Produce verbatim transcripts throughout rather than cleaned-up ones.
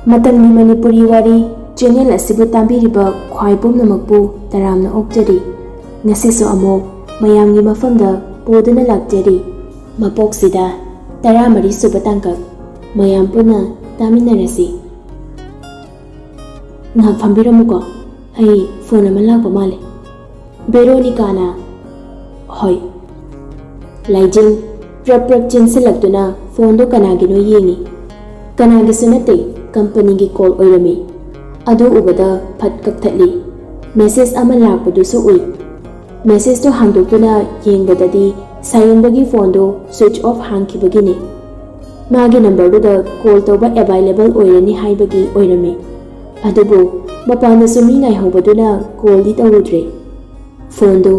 ꯃꯇꯝꯒꯤ ꯃꯅꯤꯄꯨꯔꯤ ꯋꯥꯔꯤ ꯆꯦꯅꯦꯜ ꯑꯁꯤꯕꯨ ꯇꯥꯕꯤꯔꯤꯕ ꯈ꯭ꯋꯥꯏ ꯄꯨꯝꯅꯃꯛꯄꯨ ꯇꯔꯥꯝꯅ ꯑꯣꯛꯆꯔꯤ꯫ ꯉꯁꯤꯁꯨ ꯑꯃꯨꯛ ꯃꯌꯥꯝꯒꯤ ꯃꯐꯝꯗ ꯄꯨꯗꯨꯅ ꯂꯥꯛꯆꯔꯤ꯫ ꯃꯄꯣꯛꯁꯤꯗ ꯇꯔꯥꯃꯔꯤ ꯁꯨꯕ ꯇꯥꯡꯀꯛ꯫ ꯃꯌꯥꯝ ꯄꯨꯟꯅ ꯇꯥꯃꯤꯟꯅꯔꯁꯤ꯫ ꯉꯥꯏꯍꯥꯛ ꯐꯝꯕꯤꯔꯝꯃꯨꯀꯣ, ꯑꯩ ꯐꯣꯟ ꯑꯃ ꯂꯥꯛꯄ ꯃꯥꯜꯂꯦ꯫ ꯕꯦꯔꯣꯅꯤꯀꯥꯅ, "ꯍꯣꯏ꯫" ꯂꯥꯏꯖꯤꯡ ꯄ꯭ꯔꯞ ꯄ꯭ꯔꯞ ꯆꯦꯟꯁꯤꯜꯂꯛꯇꯨꯅ ꯐꯣꯟꯗꯣ ꯀꯅꯥꯒꯤꯅꯣ ꯌꯦꯡꯉꯤ꯫ ꯀꯅꯥꯒꯤꯁꯨ ꯅꯠꯇꯦ, ꯀꯝꯄꯅꯤꯒꯤ ꯀꯣꯜ ꯑꯣꯏꯔꯝꯃꯤ꯫ ꯑꯗꯨ ꯎꯕꯗ ꯐꯠ ꯀꯛꯊꯠꯂꯤ꯫ ꯃꯦꯁꯦꯖ ꯑꯃ ꯂꯥꯛꯄꯗꯨꯁꯨ ꯎꯏ꯫ ꯃꯦꯁꯦꯖꯇꯣ ꯍꯥꯡꯗꯣꯛꯇꯨꯅ ꯌꯦꯡꯕꯗꯗꯤ ꯁꯥꯌꯣꯟꯕꯒꯤ ꯐꯣꯟꯗꯣ ꯁ꯭ꯋꯤꯆ ꯑꯣꯐ ꯍꯥꯡꯈꯤꯕꯒꯤꯅꯤ꯫ ꯃꯥꯒꯤ ꯅꯝꯕꯔꯗꯨꯗ ꯀꯣꯜ ꯇꯧꯕ ꯑꯦꯚꯥꯏꯂꯦꯕꯜ ꯑꯣꯏꯔꯅꯤ ꯍꯥꯏꯕꯒꯤ ꯑꯣꯏꯔꯝꯃꯤ꯫ ꯑꯗꯨꯕꯨ ꯃꯄꯥꯟꯗꯁꯨ ꯃꯤ ꯉꯥꯏꯍꯧꯕꯗꯨꯅ ꯀꯣꯜꯗꯤ ꯇꯧꯔꯨꯗ꯭ꯔꯦ꯫ ꯐꯣꯟꯗꯨ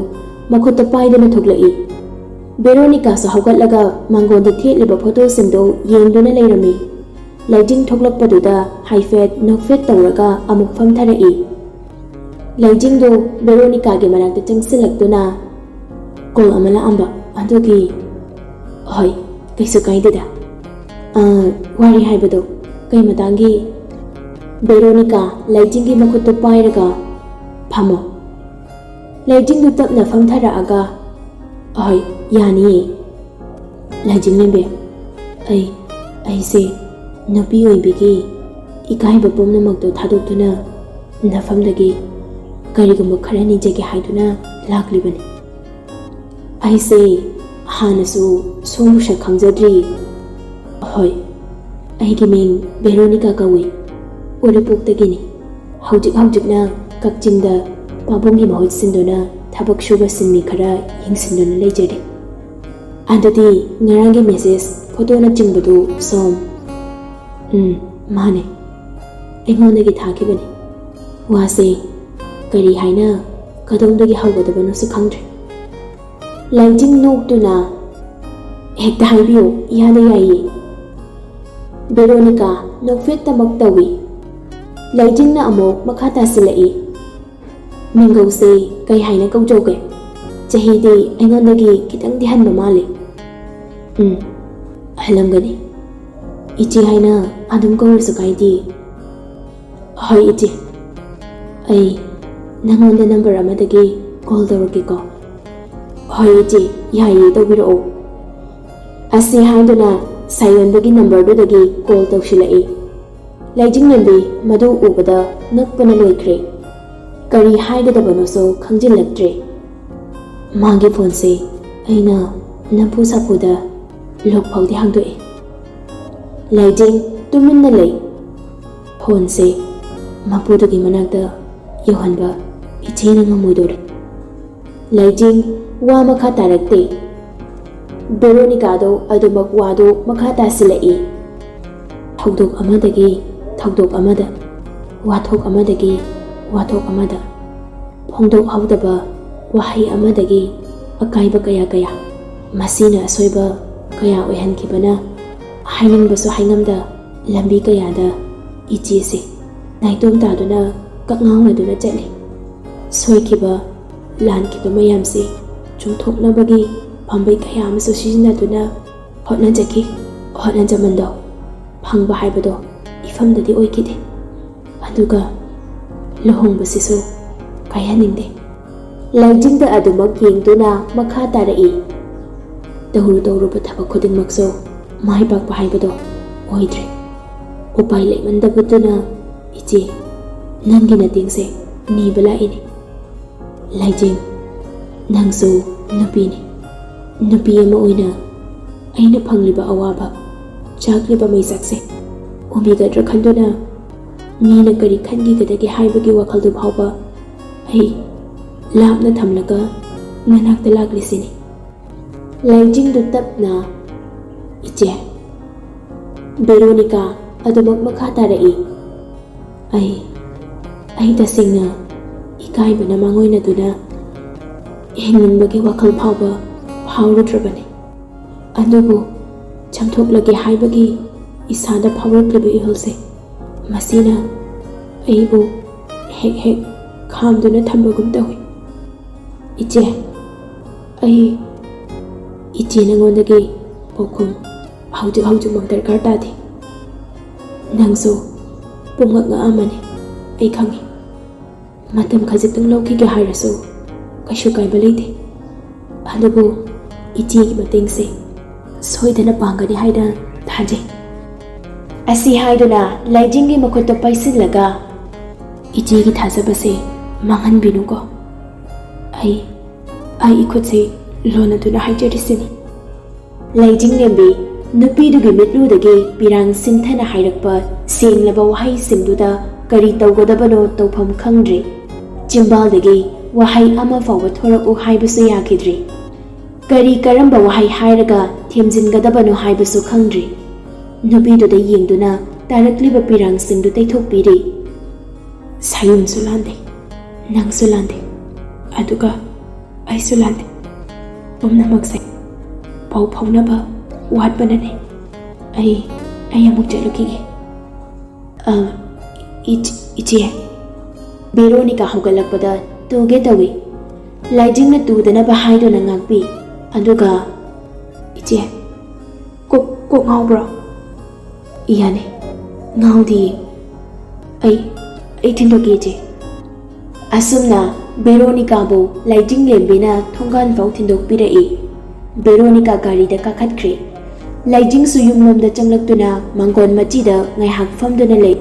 ꯃꯈꯨꯠꯇ ꯄꯥꯏꯗꯨꯅ ꯊꯣꯛꯂꯛꯏ꯫ ꯕꯦꯔꯣꯅꯤꯀꯥꯁꯨ ꯍꯧꯒꯠꯂꯒ ꯃꯥꯡꯒꯣꯟꯗ ꯊꯦꯠꯂꯤꯕ ꯐꯣꯇꯣꯁꯤꯡꯗꯨ ꯌꯦꯡꯗꯨꯅ ꯂꯩꯔꯝꯃꯤ꯫ ꯂꯥꯏꯖꯤꯡ ꯊꯣꯛꯂꯛꯄꯗꯨꯗ ꯍꯥꯏꯐꯦꯠ ꯅꯣꯛꯐꯦꯠ ꯇꯧꯔꯒ ꯑꯃꯨꯛ ꯐꯝꯊꯔꯛꯏ꯫ ꯂꯥꯏꯖꯤꯡꯗꯨ ꯕꯦꯔꯣꯅꯤꯀꯥꯒꯤ ꯃꯅꯥꯛꯇ ꯆꯪꯁꯤꯜꯂꯛꯇꯨꯅ, "ꯀꯣꯜ ꯑꯃ ꯂꯥꯛꯑꯝꯕ ꯑꯗꯨꯒꯤ꯫" "ꯍꯣꯏ, ꯀꯩꯁꯨ ꯀꯥꯏꯗꯦꯗ꯫ ꯑꯥ, ꯋꯥꯔꯤ ꯍꯥꯏꯕꯗꯣ ꯀꯩ ꯃꯇꯥꯡꯒꯤ?" ꯕꯦꯔꯣꯅꯤꯀꯥ ꯂꯥꯏꯖꯤꯡꯒꯤ ꯃꯈꯨꯠꯇꯨ ꯄꯥꯏꯔꯒ, "ꯐꯝꯃꯣ꯫" ꯂꯥꯏꯖꯤꯡꯗꯨ ꯇꯞꯅ ꯐꯝꯊꯔꯛꯑꯒ, "ꯍꯣꯏ, ꯌꯥꯅꯤꯌꯦ꯫" "ꯂꯥꯏꯖꯤꯡꯂꯦꯝꯕꯤ, ꯑꯩ, ꯑꯩꯁꯦ ꯅꯨꯄꯤ ꯑꯣꯏꯕꯤꯒꯤ ꯏꯀꯥꯏꯕ ꯄꯨꯝꯅꯃꯛꯇꯨ ꯊꯥꯗꯣꯛꯇꯨꯅ ꯅꯐꯝꯗꯒꯤ ꯀꯔꯤꯒꯨꯝꯕ ꯈꯔ ꯅꯤꯖꯒꯦ ꯍꯥꯏꯗꯨꯅ ꯂꯥꯛꯂꯤꯕꯅꯤ꯫ ꯑꯩꯁꯦ ꯍꯥꯟꯅꯁꯨ ꯁꯣꯝꯕꯨ ꯁꯛ ꯈꯪꯖꯗ꯭ꯔꯤ꯫" "ꯍꯣꯏ, ꯑꯩꯒꯤ ꯃꯤꯡ ꯕꯦꯔꯣꯅꯤꯀꯥ ꯀꯧꯏ, ꯎꯔꯤꯄꯣꯛꯇꯒꯤꯅꯤ꯫ ꯍꯧꯖꯤꯛ ꯍꯧꯖꯤꯛꯅ ꯀꯛꯆꯤꯡꯗ ꯄꯥꯕꯨꯡꯒꯤ ꯃꯍꯨꯠ ꯁꯤꯟꯗꯨꯅ ꯊꯕꯛ ꯁꯨꯕ ꯁꯤꯟꯃꯤ ꯈꯔ ꯌꯦꯡꯁꯤꯟꯗꯨꯅ ꯂꯩꯖꯔꯤ꯫" "ꯑꯗꯨꯗꯤ ꯉꯔꯥꯡꯒꯤ ꯃꯦꯁꯦꯖ, ꯐꯣꯇꯣꯅꯆꯤꯡꯕꯗꯨ ꯁꯣꯝ?" "ꯎꯝ, ꯃꯥꯅꯦ꯫ ꯑꯩꯉꯣꯟꯗꯒꯤ ꯊꯥꯈꯤꯕꯅꯤ꯫ ꯋꯥꯁꯦ ꯀꯔꯤ ꯍꯥꯏꯅ ꯀꯗꯣꯝꯗꯒꯤ ꯍꯧꯒꯗꯕꯅꯣꯁꯨ ꯈꯪꯗ꯭ꯔꯦ꯫" ꯂꯥꯏꯖꯤꯡ ꯅꯣꯛꯇꯨꯅ, "ꯍꯦꯛꯇ ꯍꯥꯏꯕꯤꯌꯨ, ꯏꯌꯥꯗ ꯌꯥꯏꯌꯦ꯫" ꯕꯦꯔꯣꯅꯤꯀꯥ ꯅꯣꯛꯐꯦꯠꯇꯃꯛ ꯇꯧꯏ꯫ ꯂꯥꯏꯖꯤꯡꯅ ꯑꯃꯨꯛ ꯃꯈꯥ ꯇꯥꯁꯤꯜꯂꯛꯏ꯫ "ꯃꯤꯡꯒꯧꯁꯦ ꯀꯩ ꯍꯥꯏꯅ ꯀꯧꯖꯧꯒꯦ? ꯆꯍꯤꯗꯤ ꯑꯩꯉꯣꯟꯗꯒꯤ ꯈꯤꯇꯪꯗꯤ ꯍꯟꯕ ꯃꯥꯜꯂꯤ꯫" "ꯎꯝ, ꯍꯜꯂꯝꯒꯅꯤ꯫" ꯏꯆꯦ ꯍꯥꯏꯅ ꯑꯗꯨꯝ ꯀꯧꯔꯁꯨ ꯀꯥꯏꯗꯦ꯫ ꯍꯣꯏ ꯏꯆꯦ, ꯑꯩ ꯅꯪꯉꯣꯟꯗ ꯅꯝꯕꯔ ꯑꯃꯗꯒꯤ ꯀꯣꯜ ꯇꯧꯔꯛꯀꯦꯀꯣ꯫ ꯍꯣꯏ ꯏꯆꯦ, ꯌꯥꯏꯌꯦ, ꯇꯧꯕꯤꯔꯛꯑꯣ꯫ ꯑꯁꯤ ꯍꯥꯏꯗꯨꯅ ꯁꯥꯌꯣꯟꯕꯒꯤ ꯅꯝꯕꯔꯗꯨꯗꯒꯤ ꯀꯣꯜ ꯇꯧꯁꯤꯜꯂꯛꯏ꯫ ꯂꯥꯏꯖꯤꯡꯂꯦꯝꯕꯤ ꯃꯗꯨ ꯎꯕꯗ ꯉꯛꯄꯅ ꯂꯣꯏꯈ꯭ꯔꯦ꯫ ꯀꯔꯤ ꯍꯥꯏꯒꯗꯕꯅꯣꯁꯨ ꯈꯪꯖꯤꯜꯂꯛꯇ꯭ꯔꯦ꯫ ꯃꯥꯒꯤ ꯐꯣꯟꯁꯦ ꯑꯩꯅ ꯅꯝꯐꯨ ꯁꯥꯐꯨꯗ ꯂꯣꯛ ꯐꯥꯎꯗꯤ ꯍꯥꯡꯗꯣꯛꯏ꯫ ꯂꯥꯏꯖꯤꯡ ꯇꯨꯃꯤꯟꯅ ꯂꯩ꯫ ꯐꯣꯟꯁꯦ ꯃꯄꯨꯗꯨꯒꯤ ꯃꯅꯥꯛꯇ ꯌꯧꯍꯟꯕ ꯏꯆꯦꯅ ꯉꯝꯃꯣꯏꯗꯧꯔꯦ꯫ ꯂꯥꯏꯖꯤꯡ ꯋꯥ ꯃꯈꯥ ꯇꯥꯔꯛꯇꯦ꯫ ꯕꯦꯔꯣꯅꯤꯀꯥꯗꯣ ꯑꯗꯨꯃꯛ ꯋꯥꯗꯨ ꯃꯈꯥ ꯇꯥꯁꯤꯜꯂꯛꯏ꯫ ꯊꯧꯗꯣꯛ ꯑꯃꯗꯒꯤ ꯊꯧꯗꯣꯛ ꯑꯃꯗ, ꯋꯥꯊꯣꯛ ꯑꯃꯗꯒꯤ ꯋꯥꯊꯣꯛ ꯑꯃꯗ, ꯐꯣꯡꯗꯣꯛꯍꯧꯗꯕ ꯋꯥꯍꯩ ꯑꯃꯗꯒꯤ ꯑꯀꯥꯏꯕ ꯀꯌꯥ ꯀꯌꯥ, ꯃꯁꯤꯅ ꯑꯁꯣꯏꯕ ꯀꯌꯥ ꯑꯣꯏꯍꯟꯈꯤꯕꯅ ꯍꯥꯏꯅꯤꯡꯕꯁꯨ ꯍꯥꯏꯉꯝꯗ ꯂꯝꯕꯤ ꯀꯌꯥꯗ ꯏꯆꯦꯁꯦ ꯅꯥꯏꯇꯣꯝ ꯇꯥꯗꯨꯅ ꯀꯛꯉꯥꯎꯅꯗꯨꯅ ꯆꯠꯂꯤ꯫ ꯁꯣꯏꯈꯤꯕ, ꯂꯥꯟꯈꯤꯕ ꯃꯌꯥꯝꯁꯦ ꯆꯨꯝꯊꯣꯛꯅꯕꯒꯤ ꯄꯥꯝꯕꯩ ꯀꯌꯥ ꯑꯃꯁꯨ ꯁꯤꯖꯤꯟꯅꯗꯨꯅ ꯍꯣꯠꯅꯖꯈꯤ꯫ ꯍꯣꯠꯅꯖꯃꯟꯗꯣ ꯐꯪꯕ ꯍꯥꯏꯕꯗꯣ ꯏꯐꯝꯗꯗꯤ ꯑꯣꯏꯈꯤꯗꯦ꯫ ꯑꯗꯨꯒ ꯂꯨꯍꯣꯡꯕꯁꯤꯁꯨ ꯀꯥꯏꯍꯟꯅꯤꯡꯗꯦ꯫ ꯂꯥꯏꯖꯤꯡꯗ ꯑꯗꯨꯃꯛ ꯌꯦꯡꯗꯨꯅ ꯃꯈꯥ ꯇꯥꯔꯛꯏ꯫ ꯇꯧꯔꯨ ꯇꯧꯔꯨꯕ ꯊꯕꯛ ꯈꯨꯗꯤꯡꯃꯛꯁꯨ ꯃꯥꯏ ꯄꯥꯛꯄ ꯍꯥꯏꯕꯗꯣ ꯑꯣꯏꯗ꯭ꯔꯦ꯫ ꯎꯄꯥꯏ ꯂꯩꯃꯟꯗꯕꯗꯨꯅ ꯏꯆꯦ, ꯅꯪꯒꯤ ꯃꯇꯦꯡꯁꯦ ꯅꯤꯕ ꯂꯥꯛꯏꯅꯤ꯫ ꯂꯥꯏꯖꯤꯡ, ꯅꯪꯁꯨ ꯅꯨꯄꯤꯅꯤ꯫ ꯅꯨꯄꯤ ꯑꯃ ꯑꯣꯏꯅ ꯑꯩꯅ ꯐꯪꯂꯤꯕ ꯑꯋꯥꯕ, ꯆꯥꯛꯂꯤꯕ ꯃꯩꯁꯛꯁꯦ ꯎꯕꯤꯒꯗ꯭ꯔꯥ ꯈꯟꯗꯨꯅ ꯃꯤꯅ ꯀꯔꯤ ꯈꯟꯈꯤꯒꯗꯒꯦ ꯍꯥꯏꯕꯒꯤ ꯋꯥꯈꯜꯗꯨ ꯐꯥꯎꯕ ꯑꯩ ꯂꯥꯞꯅ ꯊꯝꯂꯒ ꯅꯅꯥꯛꯇ ꯂꯥꯛꯂꯤꯁꯤꯅꯤ꯫ ꯂꯥꯏꯖꯤꯡꯗꯨ ꯇꯞꯅ, "ꯏꯆꯦ꯫" ꯕꯦꯔꯣꯅꯤꯀꯥ ꯑꯗꯨꯃꯛ ꯃꯈꯥ ꯇꯥꯔꯛꯏ꯫ ꯑꯩ, ꯑꯩ ꯇꯁꯦꯡꯅ ꯏꯀꯥꯏꯕꯅ ꯃꯥꯡꯑꯣꯏꯅꯗꯨꯅ ꯍꯤꯡꯅꯤꯡꯕꯒꯤ ꯋꯥꯈꯜ ꯐꯥꯎꯕ ꯐꯥꯎꯔꯨꯗ꯭ꯔꯕꯅꯤ꯫ ꯑꯗꯨꯕꯨ ꯆꯥꯝꯊꯣꯛꯂꯒꯦ ꯍꯥꯏꯕꯒꯤ ꯏꯁꯥꯗ ꯐꯥꯎꯔꯛꯂꯤꯕ ꯏꯍꯨꯜꯁꯦ, ꯃꯁꯤꯅ ꯑꯩꯕꯨ ꯍꯦꯛ ꯍꯦꯛ ꯈꯥꯝꯗꯨꯅ ꯊꯝꯕꯒꯨꯝ ꯇꯧꯏ꯫ ꯏꯆꯦ, ꯑꯩ, ꯏꯆꯦ ꯅꯉꯣꯟꯗꯒꯤ ꯄꯥꯎꯈꯨꯝ ꯍꯧꯖꯤꯛ ꯍꯧꯖꯤꯛꯃꯛ ꯗꯔꯀꯥꯔ ꯇꯥꯗꯦ꯫ ꯅꯪꯁꯨ ꯄꯨꯝꯉꯛ ꯉꯛꯑꯝꯃꯅꯤ, ꯑꯩ ꯈꯪꯉꯤ꯫ ꯃꯇꯝ ꯈꯖꯤꯛꯇꯪ ꯂꯧꯈꯤꯒꯦ ꯍꯥꯏꯔꯁꯨ ꯀꯩꯁꯨ ꯀꯥꯏꯕ ꯂꯩꯇꯦ꯫ ꯑꯗꯨꯕꯨ ꯏꯆꯦꯒꯤ ꯃꯇꯦꯡꯁꯦ ꯁꯣꯏꯗꯅ ꯄꯥꯡꯒꯅꯤ ꯍꯥꯏꯅ ꯊꯥꯖꯩ꯫ ꯑꯁꯤ ꯍꯥꯏꯗꯨꯅ ꯂꯥꯏꯖꯤꯡꯒꯤ ꯃꯈꯨꯠꯇ ꯄꯥꯏꯁꯤꯜꯂꯒ, "ꯏꯆꯦꯒꯤ ꯊꯥꯖꯕꯁꯦ ꯃꯥꯡꯍꯟꯕꯤꯅꯨꯀꯣ꯫ ꯑꯩ, ꯑꯩ ꯏꯈꯨꯠꯁꯦ ꯂꯣꯟꯅꯗꯨꯅ ꯍꯥꯏꯖꯔꯤꯁꯤꯅꯤ"꯫ ꯂꯩꯖꯤꯡꯂꯦꯝꯕꯤ ꯅꯨꯄꯤꯗꯨꯒꯤ ꯃꯤꯠꯂꯨꯗꯒꯤ ꯄꯤꯔꯥꯡ ꯁꯤꯟꯊꯅ ꯍꯥꯏꯔꯛꯄ ꯁꯦꯡꯂꯕ ꯋꯥꯍꯩꯁꯤꯡꯗꯨꯗ ꯀꯔꯤ ꯇꯧꯒꯗꯕꯅꯣ ꯇꯧꯐꯝ ꯈꯪꯗ꯭ꯔꯦ꯫ ꯆꯤꯝꯕꯥꯜꯗꯒꯤ ꯋꯥꯍꯩ ꯑꯃ ꯐꯥꯎꯕ ꯊꯣꯔꯛꯎ ꯍꯥꯏꯕꯁꯨ ꯌꯥꯈꯤꯗ꯭ꯔꯦ꯫ ꯀꯔꯤ ꯀꯔꯝꯕ ꯋꯥꯍꯩ ꯍꯥꯏꯔꯒ ꯊꯦꯝꯖꯤꯟꯒꯗꯕꯅꯣ ꯍꯥꯏꯕꯁꯨ ꯈꯪꯗ꯭ꯔꯦ꯫ ꯅꯨꯄꯤꯗꯨꯗ ꯌꯦꯡꯗꯨꯅ ꯇꯥꯔꯛꯂꯤꯕ ꯄꯤꯔꯥꯡꯁꯤꯡꯗꯨ ꯇꯩꯊꯣꯛꯄꯤꯔꯤ꯫ ꯁꯥꯌꯨꯝꯁꯨ ꯂꯥꯟꯗꯦ, ꯅꯪꯁꯨ ꯂꯥꯟꯗꯦ, ꯑꯗꯨꯒ ꯑꯩꯁꯨ ꯂꯥꯟꯗꯦ꯫ ꯄꯨꯝꯅꯃꯛꯁꯦ ꯄꯥꯎ ꯐꯥꯎꯅꯕ ꯋꯥꯠꯄꯅꯅꯦ꯫ ꯑꯩ, ꯑꯩ ꯑꯃꯨꯛ ꯆꯠꯂꯨꯈꯤꯒꯦ꯫ ꯑ, ꯏꯆ-, ꯏꯆꯦ꯫ ꯕꯦꯔꯣꯅꯤꯀꯥ ꯍꯧꯒꯠꯂꯛꯄꯗ ꯇꯨꯒꯦ ꯇꯧꯏ꯫ ꯂꯥꯏꯖꯤꯡꯅ ꯇꯨꯗꯅꯕ ꯍꯥꯏꯗꯨꯅ ꯉꯥꯛꯄꯤ꯫ ꯑꯗꯨꯒ, "ꯏꯆꯦ, ꯀꯣꯛ, ꯀꯣꯛ ꯉꯥꯎꯕ꯭ꯔꯣ?" "ꯌꯥꯅꯤ, ꯉꯥꯎꯗꯤꯌꯦ꯫ ꯑꯩ, ꯑꯩ ꯊꯤꯟꯗꯣꯛꯀꯦ, ꯏꯆꯦ"꯫ ꯑꯁꯨꯝꯅ ꯕꯦꯔꯣꯅꯤꯀꯥꯕꯨ ꯂꯥꯏꯖꯤꯡꯂꯦꯝꯕꯤꯅ ꯊꯣꯡꯒꯥꯟ ꯐꯥꯎ ꯊꯤꯟꯗꯣꯛꯄꯤꯔꯛꯏ꯫ ꯕꯦꯔꯣꯅꯤꯀꯥ ꯒꯥꯔꯤꯗ ꯀꯥꯈꯠꯈ꯭ꯔꯦ꯫ ꯂꯥꯏꯖꯤꯡꯁꯨ ꯌꯨꯝꯂꯣꯝꯗ ꯆꯪꯂꯛꯇꯨꯅ ꯃꯥꯡꯒꯣꯟ ꯃꯆꯤꯗ ꯉꯥꯏꯍꯥꯛ ꯐꯝꯗꯨꯅ ꯂꯩ꯫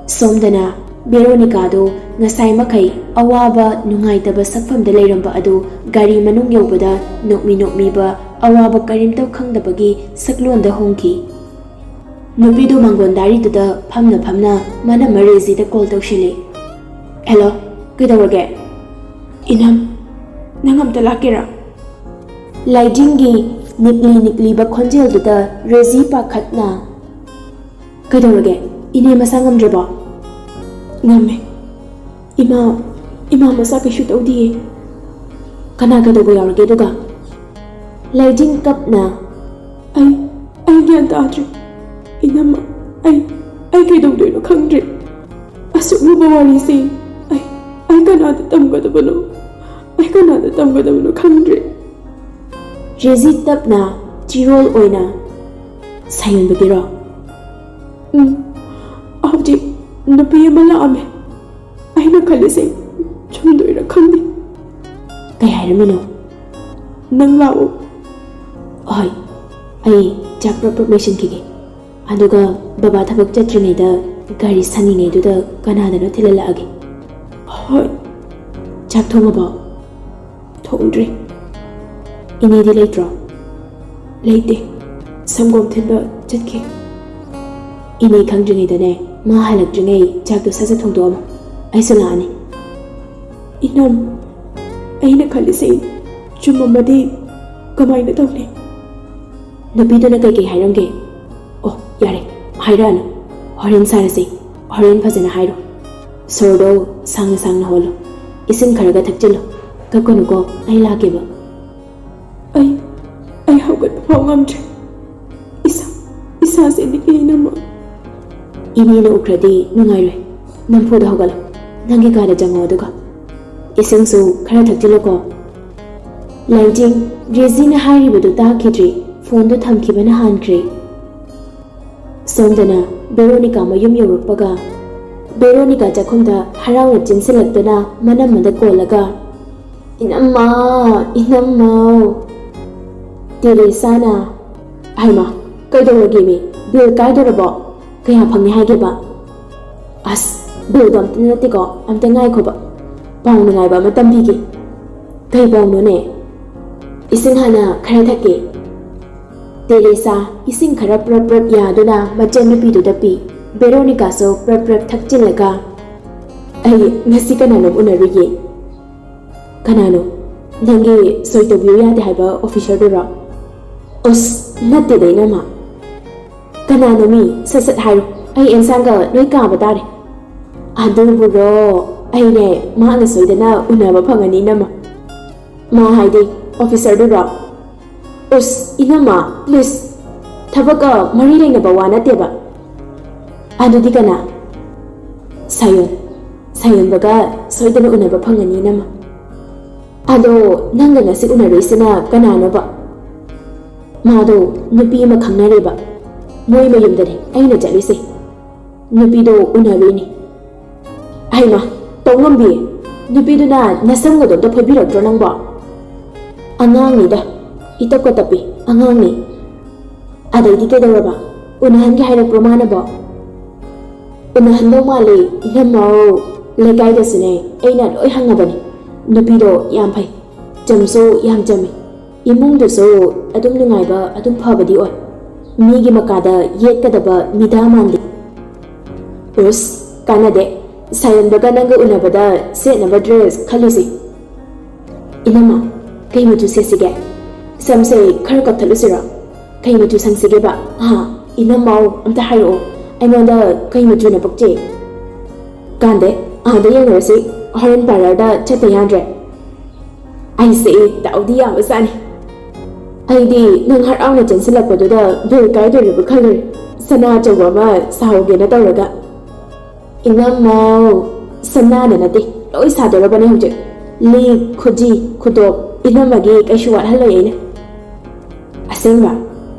ꯁꯣꯝꯗꯅ ꯕꯦꯔꯣꯅꯤꯀꯥꯗꯨ ꯉꯁꯥꯏ ꯃꯈꯩ ꯑꯋꯥꯕ, ꯅꯨꯡꯉꯥꯏꯇꯕ ꯁꯛꯐꯝꯗ ꯂꯩꯔꯝꯕ ꯑꯗꯨ ꯒꯥꯔꯤ ꯃꯅꯨꯡ ꯌꯧꯕꯗ ꯅꯣꯛꯃꯤ ꯅꯣꯛꯃꯤꯕ, ꯑꯋꯥꯕ ꯀꯔꯤꯝꯇ ꯈꯪꯗꯕꯒꯤ ꯁꯛꯂꯣꯟꯗ ꯍꯣꯡꯈꯤ꯫ ꯅꯨꯄꯤꯗꯨ ꯃꯥꯡꯒꯣꯟ ꯗꯥꯔꯤꯗꯨꯗ ꯐꯝꯅ ꯐꯝꯅ ꯃꯅꯝꯃ ꯔꯦꯖꯤꯗ ꯀꯣꯜ ꯇꯧꯁꯤꯜꯂꯤ꯫ "ꯍꯦꯜꯂꯣ, ꯀꯩꯗꯧꯔꯒꯦ?" "ꯏꯅꯝ, ꯅꯪ ꯑꯝꯇ ꯂꯥꯛꯀꯦꯔꯥ?" ꯂꯥꯏꯖꯤꯡꯒꯤ ꯅꯤꯛꯂꯤ ꯅꯤꯛꯂꯤꯕ ꯈꯣꯟꯖꯦꯜꯗꯨꯗ ꯔꯦꯖꯤ ꯄꯥꯈꯠꯅ, "ꯀꯩꯗꯧꯔꯒꯦ? ꯏꯅꯦ ꯃꯁꯥ ꯉꯝꯗ꯭ꯔꯕꯣ?" "ꯉꯝꯃꯦ꯫ ꯏꯃꯥ, ꯏꯃꯥ ꯃꯁꯥ ꯀꯩꯁꯨ ꯇꯧꯗꯤꯌꯦ"꯫ "ꯀꯅꯥ ꯀꯩꯗꯧꯕ ꯌꯥꯎꯔꯒꯦ ꯑꯗꯨꯒ?" ꯂꯩꯖꯤꯡ ꯀꯞꯅ, "ꯑꯩ, ꯑꯩ ꯒ꯭ꯌꯥꯟ ꯇꯥꯗ꯭ꯔꯦ꯫ ꯏꯅꯝꯃ, ꯑꯩ, ꯑꯩ ꯀꯩꯗꯧꯗꯣꯏꯅꯣ ꯈꯪꯗ꯭ꯔꯦ꯫ ꯑꯁꯨꯛ ꯂꯨꯕ ꯋꯥꯔꯤꯁꯤ ꯑꯩ, ꯑꯩ ꯀꯅꯥꯗ ꯇꯝꯒꯗꯕꯅꯣ? ꯑꯩ ꯀꯅꯥꯗ ꯇꯝꯒꯗꯕꯅꯣ ꯈꯪꯗ꯭ꯔꯦ"꯫ ꯔꯦꯖꯤ ꯇꯞꯅ ꯆꯤꯔꯣꯜ ꯑꯣꯏꯅ, "ꯁꯥꯌꯣꯟꯕꯒꯤꯔꯣ?" ꯎꯝ, ꯍꯧꯖꯤꯛ ꯅꯨꯄꯤ ꯑꯃ ꯂꯥꯛꯑꯝꯃꯦ꯫ ꯑꯩꯅ ꯈꯜꯂꯤꯁꯦ ꯆꯨꯝꯗꯣꯏꯔꯥ ꯈꯪꯗꯦ꯫ ꯀꯩ ꯍꯥꯏꯔꯝꯃꯤꯅꯣ? ꯅꯪ ꯂꯥꯛꯑꯣ꯫ ꯍꯣꯏ, ꯑꯩ ꯆꯥꯛ ꯄ꯭ꯔꯞ ꯄ꯭ꯔꯞ ꯂꯣꯏꯁꯤꯟꯈꯤꯒꯦ꯫ ꯑꯗꯨꯒ ꯕꯕꯥ ꯊꯕꯛ ꯆꯠꯇ꯭ꯔꯤꯉꯩꯗ ꯒꯥꯔꯤ ꯁꯪꯉꯤꯉꯩꯗꯨꯗ ꯀꯅꯥꯗꯅꯣ ꯊꯤꯜꯍꯜꯂꯛꯑꯒꯦ꯫ ꯍꯣꯏ꯫ ꯆꯥꯛ ꯊꯣꯡꯉꯕꯣ? ꯊꯣꯡꯗ꯭ꯔꯤ꯫ ꯏꯅꯦꯗꯤ ꯂꯩꯇ꯭ꯔꯣ? ꯂꯩꯇꯦ꯫ ꯁꯪꯒꯣꯝ ꯊꯤꯟꯕ ꯆꯠꯈꯤ꯫ ꯏꯅꯦ ꯈꯪꯗ꯭ꯔꯤꯉꯩꯗꯅꯦ, ꯃꯥ ꯍꯜꯂꯛꯇ꯭ꯔꯤꯉꯩ ꯆꯥꯛꯇꯣ ꯁꯠ ꯁꯠ ꯊꯣꯡꯗꯣꯛꯑꯝꯃꯣ꯫ ꯑꯩꯁꯨ ꯂꯥꯛꯑꯅꯤ꯫ ꯏꯅꯝ, ꯑꯩꯅ ꯈꯜꯂꯤꯁꯦ ꯆꯨꯝꯃꯝꯃꯗꯤ ꯀꯃꯥꯏꯅ ꯇꯧꯅꯤ? ꯅꯨꯄꯤꯗꯨꯅ ꯀꯩꯀꯩ ꯍꯥꯏꯔꯝꯒꯦ? ꯑꯣ, ꯌꯥꯔꯦ, ꯍꯥꯏꯔꯛꯑꯅꯨ꯫ ꯍꯣꯔꯦꯟ ꯁꯥꯔꯁꯤ꯫ ꯍꯣꯔꯦꯟ ꯐꯖꯅ ꯍꯥꯏꯔꯣ꯫ ꯁꯣꯔꯗꯣ ꯁꯥꯡꯅ ꯁꯥꯡꯅ ꯍꯣꯜꯂꯣ꯫ ꯏꯁꯤꯡ ꯈꯔꯒ ꯊꯛꯆꯤꯜꯂꯣ꯫ ꯀꯞꯀꯅꯨꯀꯣ, ꯑꯩ ꯂꯥꯛꯀꯦꯕ꯫ ꯑꯩ, ꯑꯩ ꯍꯧꯒꯠꯄ ꯐꯥꯎ ꯉꯝꯗ꯭ꯔꯦ꯫ ꯏꯁꯥ, ꯏꯁꯥꯁꯦ ꯅꯤꯛꯑꯦ, ꯏꯅꯝꯃ꯫ ꯏꯅꯦꯅ ꯎꯈ꯭ꯔꯗꯤ ꯅꯨꯡꯉꯥꯏꯔꯣꯏ꯫ ꯅꯝꯐꯨꯗ ꯍꯧꯒꯠꯂꯣ꯫ ꯅꯪꯒꯤ ꯀꯥꯗ ꯆꯪꯉꯣ, ꯑꯗꯨꯒ ꯏꯁꯤꯡꯁꯨ ꯈꯔ ꯊꯛꯆꯤꯜꯂꯣꯀꯣ꯫ ꯂꯥꯏꯖꯤꯡ, ꯔꯦꯖꯤꯅ ꯍꯥꯏꯔꯤꯕꯗꯨ ꯇꯥꯈꯤꯗ꯭ꯔꯤ꯫ ꯐꯣꯟꯗꯨ ꯊꯝꯈꯤꯕꯅ ꯍꯥꯟꯈ꯭ꯔꯦ꯫ ꯁꯣꯝꯗꯅ ꯕꯦꯔꯣꯅꯤꯀꯥ ꯃꯌꯨꯝ ꯌꯧꯔꯛꯄꯒ, ꯕꯦꯔꯣꯅꯤꯀꯥ ꯆꯥꯛꯈꯨꯝꯗ ꯍꯔꯥꯎꯅ ꯆꯦꯟꯁꯤꯜꯂꯛꯇꯨꯅ ꯃꯅꯝ ꯑꯃꯗ ꯀꯣꯜꯂꯒ, "ꯏꯅꯝꯃ, ꯏꯅꯝꯃ!" ꯇꯦꯔꯦꯁꯥꯅ, "ꯍꯩꯃꯥ, ꯀꯩꯗꯧꯔꯒꯦꯃꯤ? ꯕꯦꯜ ꯀꯥꯏꯗꯧꯔꯕꯣ? ꯀꯌꯥ ꯐꯪꯉꯦ ꯍꯥꯏꯒꯦꯕ?" "ꯑꯁ, ꯕꯦꯜꯗꯣ ꯑꯝꯇ ꯅꯠꯇꯦꯀꯣ, ꯑꯝꯇ ꯉꯥꯏꯈꯣꯕ꯫ ꯄꯥꯎ ꯅꯨꯡꯉꯥꯏꯕ ꯑꯃ ꯇꯝꯕꯤꯒꯦ꯫" "ꯀꯩ ꯄꯥꯎꯅꯣꯅꯦ?" "ꯏꯁꯤꯡ ꯍꯥꯟꯅ ꯈꯔ ꯊꯛꯀꯦ꯫" ꯇꯦꯔꯦꯁꯥ ꯏꯁꯤꯡ ꯈꯔ ꯄ꯭ꯔꯞ ꯄ꯭ꯔꯞ ꯌꯥꯗꯨꯅ ꯃꯆꯟꯅꯨꯄꯤꯗꯨꯗ ꯄꯤ꯫ ꯕꯦꯔꯣꯅꯤꯀꯥꯁꯨ ꯄ꯭ꯔꯞ ꯄ꯭ꯔꯞ ꯊꯛꯆꯤꯜꯂꯒ, "ꯑꯩ ꯉꯁꯤ ꯀꯅꯥꯅꯣꯝ ꯎꯅꯔꯨꯏꯌꯦ꯫" "ꯀꯅꯥꯅꯣ? ꯅꯪꯒꯤ ꯁꯣꯏ ꯇꯧꯕꯤꯌꯨ ꯌꯥꯗꯦ ꯍꯥꯏꯕ ꯑꯣꯐꯤꯁꯔꯗꯨꯔꯣ?" "ꯑꯁ, ꯅꯠꯇꯦꯗ, ꯏꯅꯝꯃ꯫" "ꯀꯅꯥꯅꯣ ꯃꯤ? ꯁꯠ ꯁꯠ ꯍꯥꯏꯔꯣ꯫ ꯑꯩ ꯑꯦꯟꯁꯥꯡꯒ ꯂꯣꯏ ꯀꯥꯕ ꯇꯥꯔꯦ꯫" "ꯑꯗꯨꯕꯨꯔꯣ, ꯑꯩꯅꯦ, ꯃꯍꯥꯛꯅ ꯁꯣꯏꯗꯅ ꯎꯅꯕ ꯐꯪꯉꯅꯤ, ꯏꯅꯝꯃ꯫" "ꯃꯥ ꯍꯥꯏꯗꯤ ꯑꯣꯐꯤꯁꯔꯗꯨꯔꯣ?" "ꯎꯁ, ꯏꯅꯝꯃ, ꯄ꯭ꯂꯤꯁ꯫ ꯊꯕꯛꯀ ꯃꯔꯤ ꯂꯩꯅꯕ ꯋꯥ ꯅꯠꯇꯦꯕ꯫" "ꯑꯗꯨꯗꯤ ꯀꯅꯥ?" "ꯁꯥꯌꯣꯟ꯫ ꯁꯥꯌꯣꯟꯕꯒ ꯁꯣꯏꯗꯅ ꯎꯅꯕ ꯐꯪꯉꯅꯤ, ꯏꯅꯝꯃ꯫" "ꯑꯗꯣ ꯅꯪꯒ ꯉꯁꯤ ꯎꯅꯔꯨꯏꯁꯤꯅ ꯀꯅꯥꯅꯣꯕ?" "ꯃꯥꯗꯣ ꯅꯨꯄꯤ ꯑꯃ ꯈꯪꯅꯔꯦꯕ꯫ ꯃꯣꯏ ꯃꯌꯨꯝꯗꯅꯦ ꯑꯩꯅ ꯆꯠꯂꯤꯁꯦ꯫ ꯅꯨꯄꯤꯗꯣ ꯎꯅꯔꯨꯏꯅꯦ꯫ ꯍꯩꯃꯥ, ꯇꯧ ꯉꯝꯕꯤ? ꯅꯨꯄꯤꯗꯨꯅ ꯅꯁꯝꯒꯗꯣ ꯑꯝꯇ ꯐꯣꯏꯕꯤꯔꯛꯇ꯭ꯔꯣ ꯅꯪꯕꯣ? ꯑꯉꯥꯡꯅꯤꯗ, ꯏꯇꯞꯀ ꯇꯞꯄꯤ, ꯑꯉꯥꯡꯅꯤ꯫ ꯑꯗꯩꯗꯤ ꯀꯩꯗꯧꯔꯕ? ꯎꯅꯍꯟꯒꯦ ꯍꯥꯏꯔꯛꯄ꯭ꯔꯣ ꯃꯥꯅꯕꯣ? ꯎꯅꯍꯟꯗꯧ ꯃꯥꯜꯂꯦ, ꯏꯅꯝꯃꯧ꯫ ꯂꯩꯀꯥꯏꯗꯁꯨꯅꯦ ꯑꯩꯅ ꯂꯣꯏ ꯍꯪꯉꯕꯅꯦ꯫ ꯅꯨꯄꯤꯗꯣ ꯌꯥꯝ ꯐꯩ, ꯆꯝꯁꯨ ꯌꯥꯝ ꯆꯝꯃꯤ꯫ ꯏꯃꯨꯡꯗꯨꯁꯨ ꯑꯗꯨꯝ ꯅꯨꯡꯉꯥꯏꯕ, ꯑꯗꯨꯝ ꯐꯕꯗꯤ ꯑꯣꯏ꯫ ꯃꯤꯒꯤ ꯃꯀꯥꯗ ꯌꯦꯠꯀꯗꯕ ꯃꯤꯗꯥ ꯃꯥꯟꯗꯦ꯫ ꯎꯁ, ꯀꯥꯟꯅꯗꯦ꯫ ꯁꯥꯌꯟꯕꯒ ꯅꯪꯒ ꯎꯅꯕꯗ ꯁꯦꯠꯅꯕ ꯗ꯭ꯔꯦꯁ ꯈꯜꯂꯤꯁꯦ꯫ ꯏꯅꯝꯃ, ꯀꯩ ꯃꯆꯨ ꯁꯦꯠꯁꯤꯒꯦ? ꯁꯝꯁꯦ ꯈꯔ ꯀꯛꯊꯠꯂꯨꯁꯤꯔꯣ? ꯀꯩ ꯃꯆꯨ ꯁꯪꯁꯤꯒꯦꯕ? ꯍꯥ? ꯏꯅꯝꯃꯧ, ꯑꯝꯇ ꯍꯥꯏꯔꯛꯑꯣ꯫ ꯑꯩꯉꯣꯟꯗ ꯀꯩ ꯃꯆꯨꯅ ꯄꯛꯆꯩ? ꯀꯥꯟꯗꯦ, ꯑꯥꯗ ꯌꯦꯡꯅꯔꯁꯤ꯫ ꯍꯣꯔꯦꯟ ꯄꯥꯔꯂꯔꯗ ꯆꯠꯇ ꯌꯥꯗ꯭ꯔꯦ꯫ ꯑꯩꯁꯦ ꯗꯥꯎꯗꯤ ꯌꯥꯕꯖꯥꯠꯅꯤ꯫ ꯑꯩꯗꯤ ꯅꯪ ꯍꯔꯥꯎꯅ ꯆꯦꯟꯁꯤꯜꯂꯛꯄꯗꯨꯗ ꯕꯦꯜ ꯀꯥꯏꯗꯣꯔꯤꯕ ꯈꯜꯂꯨꯔꯦ꯫ ꯁꯅꯥ ꯑꯆꯧꯕ ꯑꯃ ꯁꯥꯍꯧꯒꯦꯅ ꯇꯧꯔꯒ꯫ ꯏꯅꯝꯃꯧ, ꯁꯅꯥꯗ ꯅꯠꯇꯦ, ꯂꯣꯏ ꯁꯥꯗꯣꯔꯕꯅꯦ ꯍꯧꯖꯤꯛ꯫ ꯂꯤꯛ, ꯈꯨꯖꯤ, ꯈꯨꯗꯣꯞ, ꯏꯅꯝꯃꯒꯤ ꯀꯩꯁꯨ ꯋꯥꯠꯍꯜꯂꯣꯏ ꯑꯩꯅ꯫ ꯑꯁꯦꯡꯕ?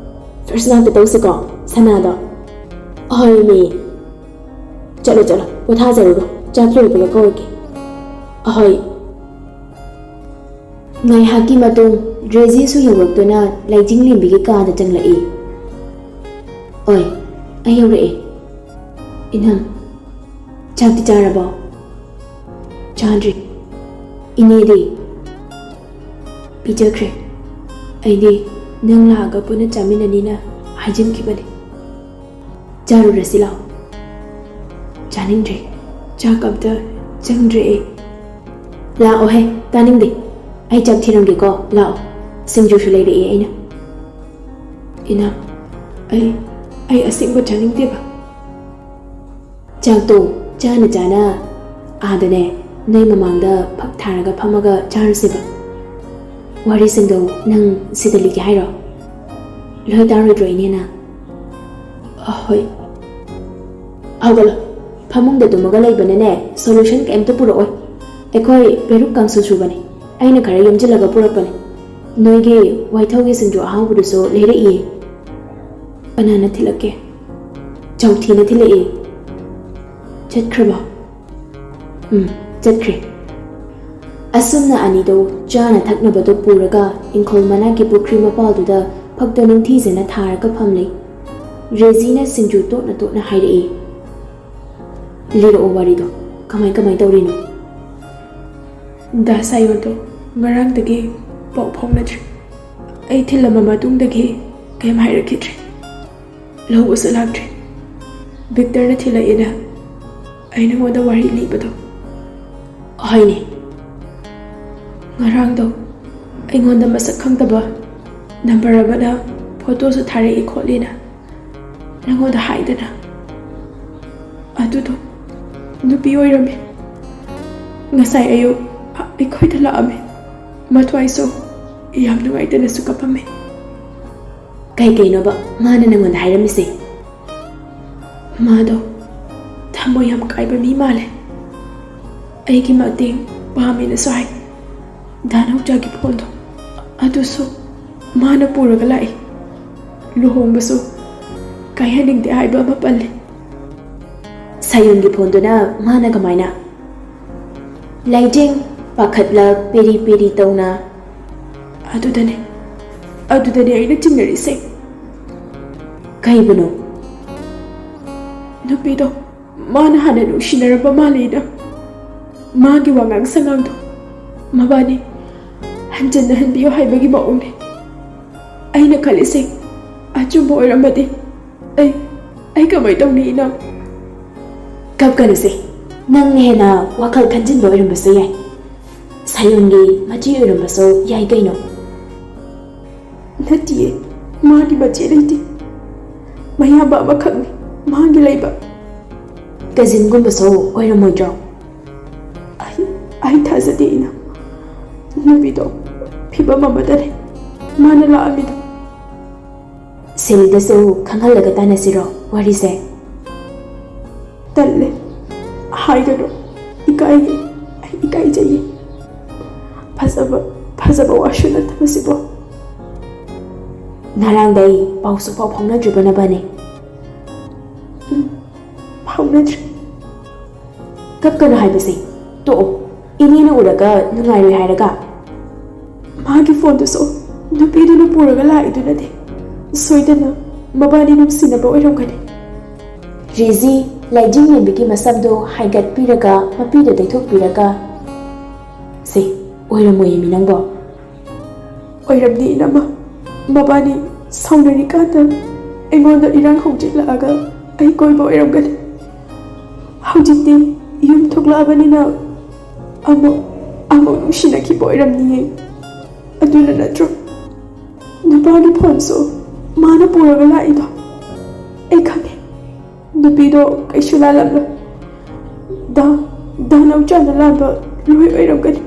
ꯐꯥꯔꯁ ꯉꯥꯛꯇ ꯇꯧꯁꯤꯀꯣ, ꯁꯅꯥꯗꯣ? ꯍꯣꯏ ꯃꯤ꯫ ꯆꯠꯂꯣ, ꯆꯠꯂꯣ, ꯄꯣꯊꯥꯖꯔꯨꯔꯣ꯫ ꯆꯥꯛ ꯂꯣꯏꯕꯒ ꯀꯧꯔꯛꯀꯦ꯫ ꯑꯍꯣꯏ꯫ ꯉꯥꯏꯍꯥꯛꯀꯤ ꯃꯇꯨꯡ ꯔꯦꯖꯤꯁꯨ ꯌꯧꯔꯛꯇꯨꯅ ꯂꯩꯖꯤꯡꯂꯦꯝꯕꯤꯒꯤ ꯀꯥꯗ ꯆꯪꯂꯛꯏ꯫ ꯑꯣꯏ, ꯑꯩ ꯌꯧꯔꯛꯑꯦ꯫ ꯏꯅꯝ, ꯆꯥꯛꯇꯤ ꯆꯥꯔꯕꯣ? ꯆꯥꯗ꯭ꯔꯤ꯫ ꯏꯅꯦꯗꯤ? ꯄꯤꯖꯈ꯭ꯔꯦ꯫ ꯑꯩꯗꯤ ꯅꯪ ꯂꯥꯛꯑꯒ ꯄꯨꯟꯅ ꯆꯥꯃꯤꯟꯅꯅꯤꯅ ꯍꯥꯏꯖꯤꯟꯈꯤꯕꯅꯤ꯫ ꯆꯥꯔꯨꯔꯁꯤ ꯂꯥꯛꯑꯣ꯫ ꯆꯥꯅꯤꯡꯗ꯭ꯔꯦ꯫ ꯆꯥꯛ ꯑꯝꯇ ꯆꯪꯗ꯭ꯔꯦ ꯑꯩ꯫ ꯂꯥꯛꯑꯣꯍꯦ, ꯇꯥꯅꯤꯡꯗꯦ꯫ ꯑꯩ ꯆꯥꯛ ꯊꯤꯔꯝꯒꯦꯀꯣ, ꯂꯥꯛꯑꯣ꯫ ꯁꯤꯡꯖꯨꯁꯨ ꯂꯩꯔꯛꯑꯦ ꯑꯩꯅ꯫ ꯏꯅꯝ, ꯑꯩ, ꯑꯩ ꯑꯁꯦꯡꯕ ꯆꯥꯅꯤꯡꯗꯦꯕ꯫ ꯆꯥꯛꯇꯣ ꯆꯥꯅ ꯆꯥꯅ ꯑꯥꯗꯅꯦ, ꯅꯣꯏ ꯃꯃꯥꯡꯗ ꯐꯛ ꯊꯥꯔꯒ ꯐꯝꯃꯒ ꯆꯥꯔꯨꯁꯦꯕ꯫ ꯋꯥꯔꯤꯁꯤꯡꯗꯣ ꯅꯪ ꯁꯤꯗ ꯂꯤꯒꯦ ꯍꯥꯏꯔꯣ? ꯂꯣꯏ ꯇꯥꯔꯣꯏꯗ꯭ꯔꯣ ꯏꯅꯦꯅ? ꯑꯍꯣꯏ꯫ ꯍꯧꯒꯠꯂꯣ꯫ ꯐꯃꯨꯡꯗ ꯇꯨꯝꯃꯒ ꯂꯩꯕꯅꯅꯦ, ꯁꯣꯂꯨꯁꯟ ꯀꯩꯝꯇ ꯄꯨꯔꯛꯑꯣꯏ꯫ ꯑꯩꯈꯣꯏ ꯄꯦꯔꯨꯛ ꯀꯥꯡꯁꯨ ꯁꯨꯕꯅꯤ꯫ ꯑꯩꯅ ꯈꯔ ꯌꯣꯝꯁꯤꯜꯂꯒ ꯄꯨꯔꯛꯄꯅꯤ꯫ ꯅꯣꯏꯒꯤ ꯋꯥꯏꯊꯧꯒꯤ ꯁꯤꯡꯖꯨ ꯑꯍꯥꯎꯕꯗꯨꯁꯨ ꯂꯩꯔꯛꯏꯌꯦ꯫ ꯀꯅꯥꯅ ꯊꯤꯜꯂꯛꯀꯦ? ꯆꯧꯊꯤꯅ ꯊꯤꯜꯂꯛꯑꯦ꯫ ꯆꯠꯈ꯭ꯔꯕꯣ? ꯎꯝ, ꯆꯠꯈ꯭ꯔꯦ꯫ ꯑꯁꯨꯝꯅ ꯑꯅꯤꯗꯣ ꯆꯥꯅ ꯊꯛꯅꯕꯗꯣ ꯄꯨꯔꯒ ꯏꯪꯈꯣꯜ ꯃꯅꯥꯛꯀꯤ ꯄꯨꯈ꯭ꯔꯤ ꯃꯄꯥꯜꯗꯨꯗ ꯐꯛꯇꯣ ꯅꯤꯡꯊꯤꯖꯅ ꯊꯥꯔꯒ ꯐꯝꯂꯦ꯫ ꯔꯦꯖꯤꯅ ꯁꯤꯡꯖꯨ ꯇꯣꯠꯅ ꯇꯣꯠꯅ ꯍꯥꯏꯔꯛꯏ꯫ ꯂꯤꯔꯛꯑꯣ ꯋꯥꯔꯤꯗꯣ, ꯀꯃꯥꯏ ꯀꯃꯥꯏ ꯇꯧꯔꯤꯅꯣ? ꯗꯥ ꯁꯥꯌꯣꯟꯗꯣ ꯉꯔꯥꯡꯗꯒꯤ ꯄꯥꯎ ꯐꯥꯎꯅꯗ꯭ꯔꯤ꯫ ꯑꯩ ꯊꯤꯜꯂꯝꯕ ꯃꯇꯨꯡꯗꯒꯤ ꯀꯩꯝ ꯍꯥꯏꯔꯛꯈꯤꯗ꯭ꯔꯦ꯫ ꯂꯧꯕꯁꯨ ꯂꯥꯛꯇ꯭ꯔꯦ꯫ ꯚꯤꯛꯇꯔꯅ ꯊꯤꯜꯂꯛꯑꯦꯅ ꯑꯩ ꯅꯉꯣꯟꯗ ꯋꯥꯔꯤ ꯂꯤꯕꯗꯣ꯫ ꯍꯣꯏꯅꯦ꯫ ꯉꯔꯥꯡꯗꯣ ꯑꯩꯉꯣꯟꯗ ꯃꯁꯛ ꯈꯪꯗꯕ ꯅꯝꯕꯔ ꯑꯃꯅ ꯐꯣꯇꯣꯁꯨ ꯊꯥꯔꯛꯏ ꯈꯣꯠꯂꯤꯅ ꯅꯉꯣꯟꯗ ꯍꯥꯏꯗꯅ꯫ ꯑꯗꯨꯗꯣ ꯅꯨꯄꯤ ꯑꯣꯏꯔꯝꯃꯦ꯫ ꯉꯁꯥꯏ ꯑꯌꯨꯛ ꯑꯩꯈꯣꯏꯗ ꯂꯥꯛꯑꯝꯃꯦ꯫ ꯃꯊ꯭ꯋꯥꯏꯁꯨ ꯌꯥꯝ ꯅꯨꯡꯉꯥꯏꯇꯅꯁꯨ ꯀꯞꯄꯝꯃꯦ꯫ ꯀꯩ ꯀꯩꯅꯣꯕ ꯃꯥꯅ ꯅꯪꯉꯣꯟꯗ ꯍꯥꯏꯔꯝꯃꯤꯁꯦ? ꯃꯥꯗꯣ ꯊꯃꯣꯏ ꯌꯥꯝ ꯀꯥꯏꯕ ꯃꯤ ꯃꯥꯜꯂꯦ꯫ ꯑꯩꯒꯤ ꯃꯇꯦꯡ ꯄꯥꯝꯃꯦꯅꯁꯨ ꯍꯥꯏ꯫ ꯗꯥ ꯅꯥꯎꯆꯥꯒꯤ ꯐꯣꯟꯗꯣ ꯑꯗꯨꯁꯨ ꯃꯥꯅ ꯄꯨꯔꯒ ꯂꯥꯛꯏ꯫ ꯂꯨꯍꯣꯡꯕꯁꯨ ꯀꯥꯏꯍꯟꯅꯤꯡꯗꯦ ꯍꯥꯏꯕ ꯑꯃ ꯄꯜꯂꯤ꯫ ꯁꯥꯌꯣꯟꯒꯤ ꯐꯣꯟꯗꯨꯅ ꯃꯥꯅ ꯀꯃꯥꯏꯅ? ꯂꯥꯏꯖꯦꯡ ꯄꯥꯈꯠꯂ ꯄꯦꯔꯤ ꯄꯦꯔꯤ ꯇꯧꯅ꯫ ꯑꯗꯨꯗꯅꯦ, ꯑꯗꯨꯗꯅꯦ ꯑꯩꯅ ꯆꯤꯡꯅꯔꯤꯁꯦ꯫ ꯀꯩꯕꯨꯅꯣ? ꯅꯨꯄꯤꯗꯣ ꯃꯥꯅ ꯍꯥꯟꯅ ꯅꯨꯡꯁꯤꯅꯔꯝꯕ ꯃꯥꯜꯂꯦꯅ꯫ ꯃꯥꯒꯤ ꯋꯥꯉꯥꯡ ꯁꯉꯥꯡꯗꯣ ꯃꯕꯥꯅꯤ ꯍꯟꯖꯟꯅ ꯍꯟꯕꯤꯌꯨ ꯍꯥꯏꯕꯒꯤ ꯃꯑꯣꯡꯅꯦ꯫ ꯑꯩꯅ ꯈꯜꯂꯤꯁꯦ ꯑꯆꯨꯝꯕ ꯑꯣꯏꯔꯝꯃꯗꯤ ꯑꯩ, ꯑꯩ ꯀꯃꯥꯏ ꯇꯧꯅꯤ ꯏꯅꯥꯎ? ꯀꯞꯀꯅꯨꯁꯦ, ꯅꯪꯅ ꯍꯦꯟꯅ ꯋꯥꯈꯜ ꯈꯟꯖꯤꯟꯕ ꯑꯣꯏꯔꯝꯕꯁꯨ ꯌꯥꯏ꯫ ꯁꯥꯌꯣꯟꯒꯤ ꯃꯆꯦ ꯑꯣꯏꯔꯝꯕꯁꯨ ꯌꯥꯏ ꯀꯩꯅꯣ꯫ ꯅꯠꯇꯤꯌꯦ, ꯃꯥꯒꯤ ꯃꯆꯦ ꯂꯩꯇꯦ꯫ ꯃꯌꯥꯝꯕ ꯑꯃꯈꯛꯅꯤ ꯃꯥꯒꯤ ꯂꯩꯕ꯫ ꯀꯖꯤꯟꯒꯨꯝꯕꯁꯨ ꯑꯣꯏꯔꯝꯃꯣꯏꯗ꯭ꯔꯣ? ꯑꯩ, ꯑꯩ ꯊꯥꯖꯗꯦ ꯏꯅꯥꯎ꯫ ꯅꯨꯄꯤꯗꯣ ꯐꯤꯕꯝ ꯑꯃꯗꯅꯦ ꯃꯥꯅ ꯂꯥꯛꯑꯝꯃꯤꯗꯣ꯫ ꯁꯦꯂꯤꯗꯁꯨ ꯈꯪꯍꯜꯂꯒ ꯇꯥꯟꯅꯁꯤꯔꯣ ꯋꯥꯔꯤꯁꯦ? ꯇꯜꯂꯦ꯫ ꯍꯥꯏꯒꯅꯨ꯫ ꯏꯀꯥꯏꯌꯦ꯫ ꯑꯩ ꯏꯀꯥꯏꯖꯩꯌꯦ꯫ ꯐꯖꯕ, ꯐꯖꯕ ꯋꯥꯁꯨ ꯅꯠꯇꯕꯁꯤꯕꯣ꯫ ꯉꯔꯥꯡꯗꯩ ꯄꯥꯎ ꯁꯨꯛꯐꯥꯎ ꯐꯥꯎꯅꯗ꯭ꯔꯤꯕ ꯅꯕꯥꯅꯤ? ꯎꯝ, ꯐꯥꯎꯅꯗ꯭ꯔꯤ꯫ ꯀꯞꯀꯅꯨ ꯍꯥꯏꯕꯁꯦ ꯇꯣꯛꯑꯣ꯫ ꯏꯅꯦꯅ ꯎꯔꯒ ꯅꯨꯡꯉꯥꯏꯔꯣꯏ ꯍꯥꯏꯔꯒ? ꯃꯥꯒꯤ ꯐꯣꯟꯗꯨꯁꯨ ꯅꯨꯄꯤꯗꯨꯅ ꯄꯨꯔꯒ ꯂꯥꯛꯏꯗꯨꯅꯗꯤ ꯁꯣꯏꯗꯅ ꯃꯕꯥꯅꯤ ꯅꯨꯡꯁꯤꯅꯕ ꯑꯣꯏꯔꯝꯒꯅꯤ꯫ ꯔꯦꯖꯤ, ꯂꯥꯏꯖꯤꯡꯂꯦꯝꯕꯤꯒꯤ ꯃꯁꯝꯗꯣ ꯍꯥꯏꯒꯠꯄꯤꯔꯒ ꯃꯄꯤꯗ ꯇꯩꯊꯣꯛꯄꯤꯔꯒ, "ꯁꯦ, ꯑꯣꯏꯔꯝꯃꯣꯏꯌꯦ ꯃꯤ ꯅꯪꯕꯣ꯫ ꯑꯣꯏꯔꯝꯅꯤ, ꯏꯅꯝꯃ꯫ ꯃꯕꯥꯅꯤ ꯁꯥꯎꯅꯔꯤꯀꯥꯟꯗ ꯑꯩꯉꯣꯟꯗ ꯏꯔꯥꯡ ꯍꯧꯖꯤꯜꯂꯛꯑꯒ ꯑꯩ ꯀꯣꯏꯕ ꯑꯣꯏꯔꯝꯒꯅꯤ꯫ ꯍꯧꯖꯤꯛꯇꯤ ꯌꯨꯝ ꯊꯣꯛꯂꯛꯑꯕꯅꯤꯅ ꯑꯃꯨꯛ, ꯑꯃꯨꯛ ꯅꯨꯡꯁꯤꯅꯈꯤꯕ ꯑꯣꯏꯔꯝꯅꯤꯌꯦ꯫ ꯑꯗꯨꯅ ꯅꯠꯇ꯭ꯔꯣ ꯅꯨꯄꯥꯒꯤ ꯐꯣꯟꯁꯨ ꯃꯥꯅ ꯄꯨꯔꯒ ꯂꯥꯛꯏꯗꯣ? ꯑꯩ ꯈꯪꯉꯦ, ꯅꯨꯄꯤꯗꯣ ꯀꯩꯁꯨ ꯂꯥꯜꯂꯝꯂꯣꯏ꯫ ꯗꯥ, ꯗꯥ ꯅꯥꯎꯆꯥꯅ ꯂꯥꯟꯕ ꯂꯣꯏ ꯑꯣꯏꯔꯝꯒꯅꯤ꯫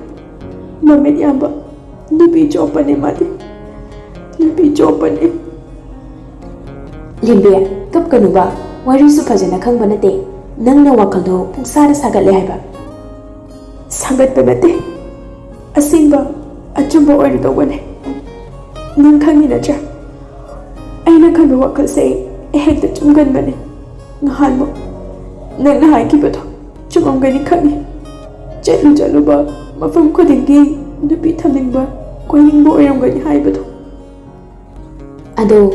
ꯃꯃꯤꯠ ꯌꯥꯝꯕ ꯅꯨꯄꯤ ꯆꯣꯞꯄꯅꯦ ꯃꯥꯗꯤ꯫ ꯅꯨꯄꯤ ꯆꯣꯞꯄꯅꯦ꯫" ꯂꯦꯝꯕꯤ, ꯀꯞꯀꯅꯨꯕ꯫ ꯋꯥꯔꯤꯁꯨ ꯐꯖꯅ ꯈꯪꯕ ꯅꯠꯇꯦ꯫ ꯅꯪꯅ ꯋꯥꯈꯜꯗꯣ ꯄꯨꯡꯁꯥꯗ ꯁꯥꯒꯠꯂꯦ ꯍꯥꯏꯕ꯫ ꯁꯥꯒꯠꯄ ꯅꯠꯇꯦ, ꯑꯁꯦꯡꯕ ꯑꯆꯨꯝꯕ ꯑꯣꯏꯔꯗꯧꯕꯅꯦ꯫ ꯅꯪ ꯈꯪꯉꯤ ꯅꯠꯇ꯭ꯔꯥ? ꯑꯩꯅ ꯈꯟꯕ ꯋꯥꯈꯜꯁꯦ ꯍꯦꯛꯇ ꯆꯨꯝꯒꯟꯕꯅꯦ꯫ ꯉꯍꯥꯟꯃꯨꯛ ꯅꯪꯅ ꯍꯥꯏꯈꯤꯕꯗꯣ ꯆꯨꯝꯃꯝꯒꯅꯤ ꯈꯪꯉꯤ꯫ ꯆꯠꯂꯨ ꯆꯠꯂꯨꯕ ꯃꯐꯝ ꯈꯨꯗꯤꯡꯒꯤ ꯅꯨꯄꯤ ꯊꯝꯅꯤꯡꯕ, ꯀꯣꯏꯅꯤꯡꯕ ꯑꯣꯏꯔꯝꯒꯅꯤ ꯍꯥꯏꯕꯗꯣ꯫ ꯑꯗꯣ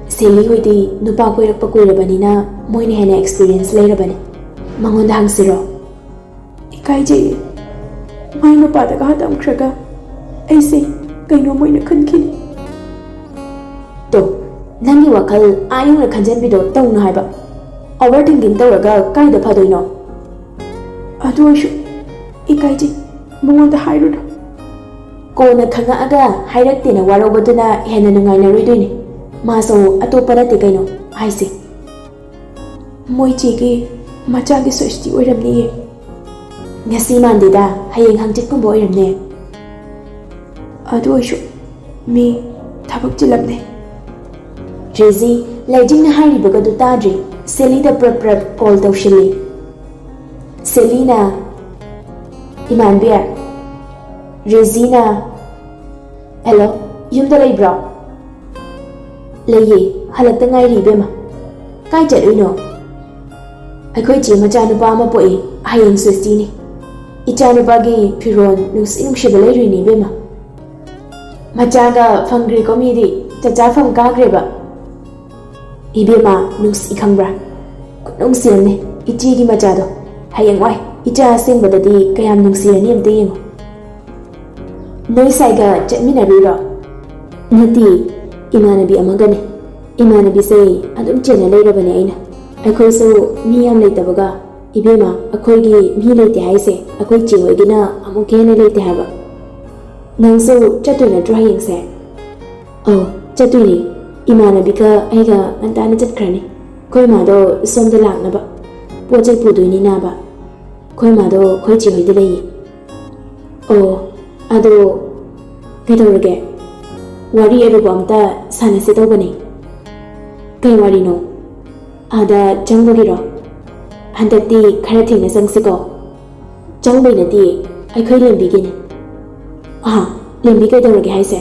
ꯁꯦꯂꯤ ꯍꯣꯏꯗꯤ ꯅꯨꯄꯥ ꯀꯣꯏꯔꯛꯄ ꯀꯨꯏꯔꯕꯅꯤꯅ ꯃꯣꯏꯅ ꯍꯦꯟꯅ ꯑꯦꯛꯁꯄꯤꯔꯤꯌꯦꯟꯁ ꯂꯩꯔꯕꯅꯦ꯫ ꯃꯉꯣꯟꯗ ꯍꯪꯁꯤꯔꯣ? ꯏꯀꯥꯏꯖꯩꯌꯦ꯫ ꯃꯥꯏ ꯅꯨꯄꯥꯗꯒ ꯇꯝꯈ꯭ꯔꯒ ꯑꯩꯁꯦ ꯀꯩꯅꯣꯝ ꯑꯣꯏꯅ ꯈꯟꯈꯤꯅꯤ꯫ ꯇꯣ, ꯅꯪꯒꯤ ꯋꯥꯈꯜ ꯑꯥ ꯌꯧꯅ ꯈꯟꯖꯟꯕꯤꯗꯣ ꯇꯧꯅꯨ ꯍꯥꯏꯕ꯫ ꯑꯣꯚꯔ ꯊꯤꯡꯀꯤꯡ ꯇꯧꯔꯒ ꯀꯥꯏꯗ ꯐꯗꯣꯏꯅꯣ? ꯑꯗꯨ ꯑꯣꯏꯁꯨ ꯏꯀꯥꯏꯖꯩ, ꯃꯉꯣꯟꯗ ꯍꯥꯏꯔꯨꯅꯨ꯫ ꯀꯣꯟꯅ ꯈꯪꯉꯛꯑꯒ ꯍꯥꯏꯔꯛꯇꯦꯅ ꯋꯥꯔꯧꯕꯗꯨꯅ ꯍꯦꯟꯅ ꯅꯨꯡꯉꯥꯏꯅꯔꯣꯏꯗꯣꯏꯅꯦ꯫ ꯃꯥꯁꯨ ꯑꯇꯣꯞꯄ ꯅꯠꯇꯦ ꯀꯩꯅꯣ ꯍꯥꯏꯁꯦ꯫ ꯃꯣꯏ ꯆꯦꯒꯤ ꯃꯆꯥꯒꯤ ꯁꯣꯏꯁꯇꯤ ꯑꯣꯏꯔꯝꯅꯤꯌꯦ꯫ ꯉꯁꯤ ꯃꯥꯟꯗꯦꯗ, ꯍꯌꯦꯡ ꯍꯪꯆꯤꯠꯀꯨꯝꯕ ꯑꯣꯏꯔꯝꯅꯦ꯫ ꯑꯗꯨ ꯑꯣꯏꯁꯨ ꯃꯤ ꯊꯕꯛ ꯆꯤꯜꯂꯝꯅꯦ꯫ ꯔꯦꯖꯤ, ꯂꯩꯖꯤꯡꯅ ꯍꯥꯏꯔꯤꯕꯒꯗꯨ ꯇꯥꯗ꯭ꯔꯤ꯫ ꯁꯦꯂꯤꯗ ꯄ꯭ꯔꯞ ꯄ꯭ꯔꯞ ꯀꯣꯜ ꯇꯧꯁꯤꯜꯂꯤ꯫ ꯁꯦꯂꯤꯅ, "ꯏꯃꯥꯟꯕꯤ"꯫ ꯔꯦꯖꯤꯅ, "ꯍꯦꯜꯂꯣ, ꯌꯨꯝꯗ ꯂꯩꯕ꯭ꯔꯣ?" ꯂꯩꯌꯦ, ꯍꯜꯂꯛꯇ ꯉꯥꯏꯔꯤ ꯏꯕꯦꯝꯃ꯫ ꯀꯥꯏ ꯆꯠꯂꯨꯏꯅꯣ? ꯑꯩꯈꯣꯏ ꯆꯦ ꯃꯆꯥꯅꯨꯄꯥ ꯑꯃ ꯄꯣꯛꯏ, ꯍꯌꯦꯡ ꯁꯣꯁꯇꯤꯅꯤ꯫ ꯏꯆꯥꯅꯨꯄꯥꯒꯤ ꯐꯤꯔꯣꯜ ꯅꯨꯡꯁꯤ ꯅꯨꯡꯁꯤꯕ ꯂꯩꯔꯨꯏꯅꯦ ꯏꯕꯦꯝꯃ꯫ ꯃꯆꯥꯒ ꯐꯪꯈ꯭ꯔꯦꯀꯣ ꯃꯤꯗꯤ, ꯆꯆꯥ ꯐꯝ ꯀꯥꯈ꯭ꯔꯦꯕ꯫ ꯏꯕꯦꯝꯃ, ꯅꯨꯡꯁꯤ ꯈꯪꯕ꯭ꯔꯥ? ꯈꯨꯅꯨꯡꯁꯤ ꯑꯃꯅꯤ ꯏꯆꯦꯒꯤ ꯃꯆꯥꯗꯣ꯫ ꯍꯌꯦꯡꯋꯥꯏ ꯏꯆꯥ ꯑꯁꯦꯡꯕꯗꯗꯤ ꯀꯌꯥꯝ ꯅꯨꯡꯁꯤꯔꯅꯤ ꯑꯝꯇ ꯌꯦꯡꯉꯨ꯫ ꯅꯣꯏ ꯁꯥꯏꯒ ꯆꯠꯃꯤꯟꯅꯔꯨꯏꯔꯣ? ꯅꯠꯇꯦ, ꯏꯃꯥꯟꯅꯕꯤ ꯑꯃꯒꯅꯦ꯫ ꯏꯃꯥꯟꯅꯕꯤꯁꯦ ꯑꯗꯨꯝ ꯆꯦꯟꯅ ꯂꯩꯔꯕꯅꯦ ꯑꯩꯅ꯫ ꯑꯩꯈꯣꯏꯁꯨ ꯃꯤ ꯌꯥꯝ ꯂꯩꯇꯕꯒ, ꯏꯕꯦꯝꯃ, ꯑꯩꯈꯣꯏꯒꯤ ꯃꯤ ꯂꯩꯇꯦ ꯍꯥꯏꯁꯦ ꯑꯩꯈꯣꯏ ꯆꯦ ꯍꯣꯏꯒꯤꯅ ꯑꯃꯨꯛꯀ ꯍꯦꯟꯅ ꯂꯩꯇꯦ ꯍꯥꯏꯕ꯫ ꯅꯪꯁꯨ ꯆꯠꯇꯣꯏ ꯅꯠꯇ꯭ꯔꯣ ꯍꯌꯦꯡꯁꯦ? ꯑꯧ, ꯆꯠꯇꯣꯏꯅꯦ꯫ ꯏꯃꯥꯟꯅꯕꯤꯒ ꯑꯩꯒ ꯉꯟꯇꯥꯅ ꯆꯠꯈ꯭ꯔꯅꯤ꯫ ꯑꯩꯈꯣꯏ ꯃꯥꯗꯣ ꯁꯣꯝꯗ ꯂꯥꯛꯅꯕ ꯄꯣꯠ ꯆꯩ ꯄꯨꯗꯣꯏꯅꯤ ꯅꯥꯕ꯫ ꯑꯩꯈꯣꯏ ꯃꯥꯗꯣ ꯑꯩꯈꯣꯏ ꯆꯦ ꯍꯣꯏꯗ ꯂꯩꯌꯦ꯫ ꯑꯣ, ꯑꯗꯣ ꯀꯩꯗꯧꯔꯒꯦ? ꯋꯥꯔꯤ ꯑꯔꯨꯕ ꯑꯝꯇ ꯁꯥꯟꯅꯁꯦ ꯇꯧꯕꯅꯦ꯫ ꯀꯩ ꯋꯥꯔꯤꯅꯣ? ꯑꯥꯗ ꯆꯪꯕꯒꯤꯔꯣ? ꯍꯟꯗꯛꯇꯤ ꯈꯔ ꯊꯦꯡꯅ ꯆꯪꯁꯤꯀꯣ꯫ ꯆꯪꯕꯩ ꯅꯠꯇꯦ, ꯑꯩꯈꯣꯏ ꯂꯦꯝꯕꯤꯒꯤꯅꯤ꯫ ꯑꯍꯥ, ꯂꯦꯝꯕꯤ ꯀꯩꯗꯧꯔꯒꯦ ꯍꯥꯏꯁꯦ?